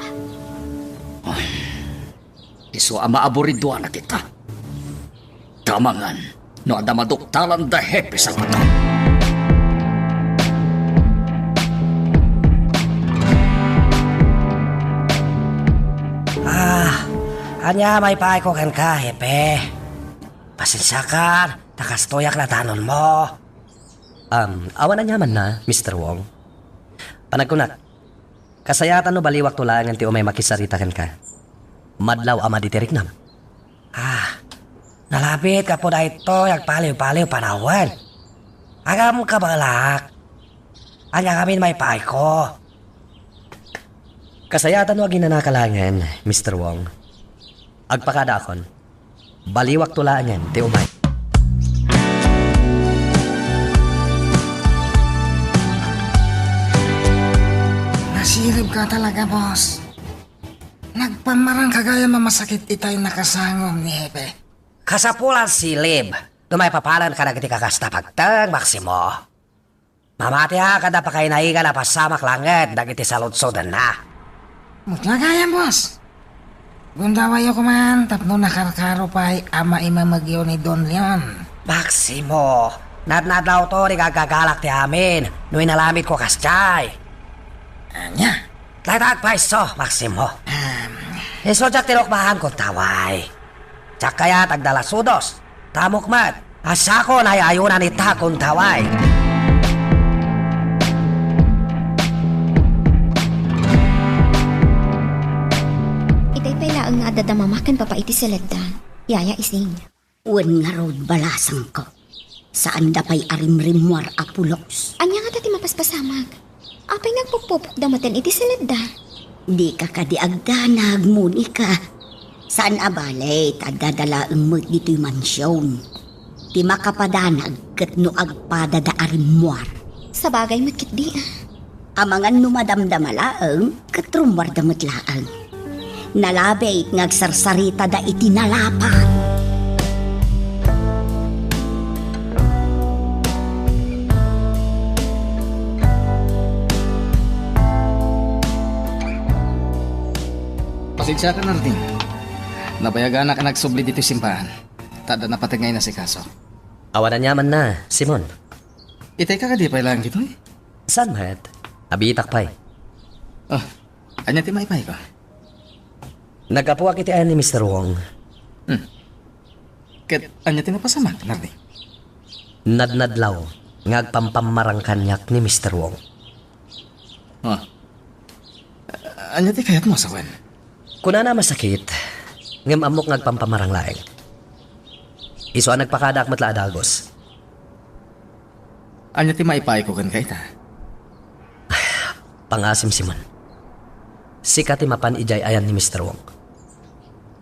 Isu a maaburiduanak ita. Damangan no adda maduktalan da Hepe Salvador. Ah, ania maipaayko kenka, Hepe? Pasensiakan, ta kastoyak nadanonmo. Um, awan aniamanna, Mister Wong. Panagkunak, kasayatan no baliwakto laengen ti umay makisarita kenka. Madlaw a madi ti riknam. Ah, nalabit gapu daytoy agpaliw-paliw panawen. Agam kabalak. Ania ngamin maipaayko? Kasayatan no aginanaka laengen, Mister Wong. Agpakadaakon. Baliwakto laengen ti umay. Nasiribka talaga, boss. Nagpammarangka gayam a masakit itay nakasangom ni Hepe. Kasapulan silib no maipapanan kadagiti kakasta pagteng, Maximo. Mamatiak a adda pakainaigan a pasamak laengen dagiti saludsodenna. Met la gayam, boss. Gundawayyo koman tapno nakarkaro pay a maimemegyo ni Don Leon. Maximo, nadnadlawto ti gaggagalak ti amin no inalamidko kasdiay. Ania? Dayta agpayso, Maximo. Ahem. Isu diak tinukbaan kun taway. Diak kayat agdala sudos. Tamok met a siakon ay-ayunan ita kun taway. Ken Papa iti seled da, Yaya Ising. Wen ngarud, balasangko. Saanda pay a rimrimmuar a pulos. Ania ngata ti mapaspasamak? Apay nga agpukpupokda maten iti seledda? Dika kadi agdanag, Monica. Saan a bale, ta adda da laeng met ditoy mansion. Ti makapadanag ket no agpadada a rimmuar. Sabagay met ketdi, ah. Amangan no madamdama laeng, ket rummuarda met laeng. Nalabit nga agsarsaritada iti nalapat. Pasensiakan, Narding. Nabayaganak a nagsubli ditoy simbahan. Ta adda napateg nga inasikaso. Awan aniamanna, Simon. Itay ka kadi pay laeng ditoy? Saan met? Abiitak pay. Ah, ania ti maipayko? Naggapuak iti ayan ni Mister Wong. Hmm. Ket ania ti napasamak, Narding? Nadnadlaw nga agpampammarang kaniak ni Mister Wong. Ah. Ania ti kayatmo a sawen? Kunana a masakit, ngem ammok nga agpampamarang laeng. Isu a nagpakadaak met la a dagus. Ania ti maipayko kenka ita? Pangaasim, Simon. Sika ti mapan idiay ayan ni Mister Wong.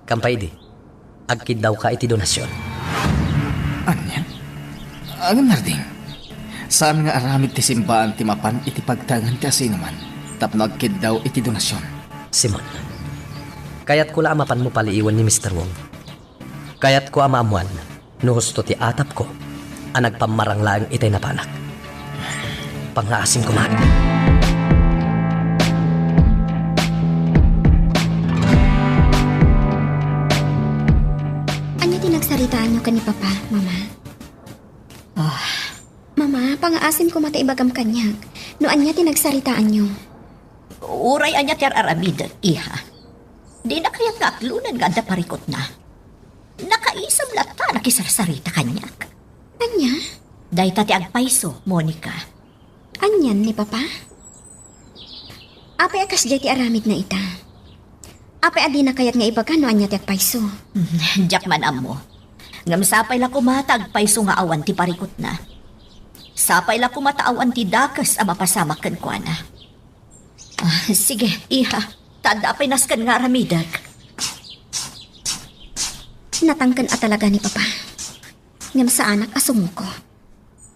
Kampay idi, agkiddawka iti donasion. Ania? Ngem, Narding, saan nga aramid ti simbaan ti mapan iti pagtaengan ti asinoman tapno agkiddaw iti donasion. Simon, kayatko la a mapanmo paliiwen ni Mister Wong. Kayatko a maammuan no husto ti atapko a nagpammarang laeng itay napanak. Pangaasim koma. Ania ti nagsaritaanyo ken ni Papa, Mama? Ah. Mama, pangaasim koma ta ibagam kaniak no ania ti nagsaritaanyo. Uray ania ti ar-aramidek, iha. Dina kayat nga atlonen nga adda parikutna. Nakaisem latta a nakisarsarita kaniak. Ania? Dayta ti agpayso, Monica. Anian ni Papa? Apay a kasdiay ti aramidna ita? Apay a dina kayat nga ibaga no ania ti agpayso? Hmm, diak man ammo. Ngem sapay la koma ta agpayso nga awan ti parikutna. Sapay la koma ta awan ti dakes a mapasamak kenkuana. Ah, sige, iha. Ta adda pay nasken nga aramidek. Natangken a talaga ni Papa. Ngem saanak a sumuko.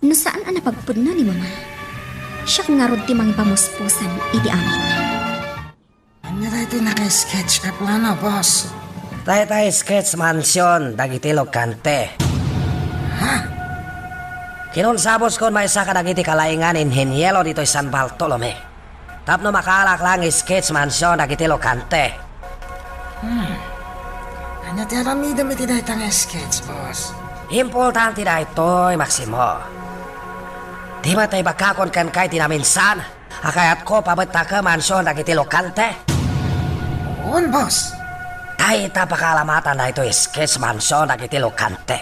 No saan a napagpudno ni Mama, siak ngarud ti mangipamuspusan iti amin. Ania daytoy naka-sketch a plano, boss? Dayta sketch mansion dagiti Locante. Ha? Kinunsaboskon maysa kadagiti kalaingan inheniero ditoy San Bartolome tapno makaalak laeng sketch mansion dagiti Locante. Hmm. Ania ti aramidem iti dayta nga sketch, boss? Importante daytoy, Maximo. Di met ta ibagakon kenka iti naminsan a kayatko pabettaken mansion dagiti Locante? Wen, boss. Dayta pakaalamatan daytoy sketch mansion dagiti Locante.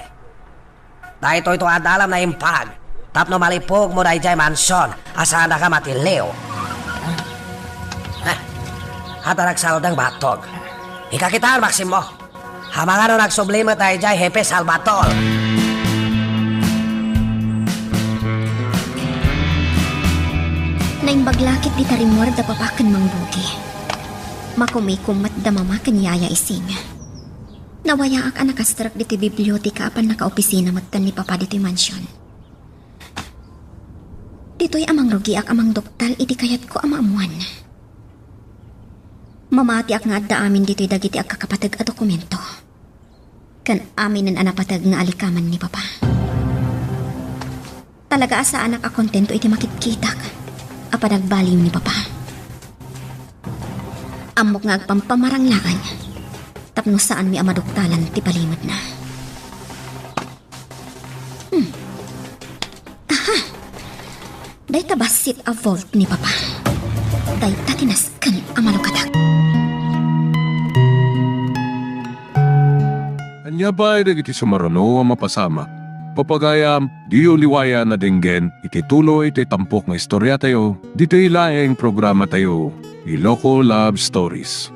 Daytoyto adda alam naimbag tapno malipogmo daydiay mansion a saandaka matilliw. Ah, adda nagsaldeng battog. Ikakitaan, Maximo. Amangan no nagsubli met daydiay Hepe Salvador. Naimbag la ketdi ta rimmuar da Papa ken Mang Bugi. Makumikom met da Mama ken Yaya Ising. Nawayaak a nakastrek ditoy biblioteka a pannakaopisina metten ni Papa ditoy mansion. Ditoy a mangrugiak a mangduktal iti kayatko a maammoan. Mamatiak nga adda amin ditoy dagiti agkakapateg a dokumento ken aminen a napateg nga alikamen ni Papa. Talaga a saanak a kontento iti makitkitak a panagbaliw ni Papa. Ammok nga agpampamarang laeng tapno saanmi a maduktalan ti palimedna. Hmm. Aha! Dayta bassit a vault ni Papa. Dayta ti nasken a malukadak. Ania pay dagiti sumaruno a mapasamak? Papagayam, diyo liwayan a denggen iti tuloy ti tampok nga istoriatayo, ditoy laeng programatayo, Iloko Love Stories.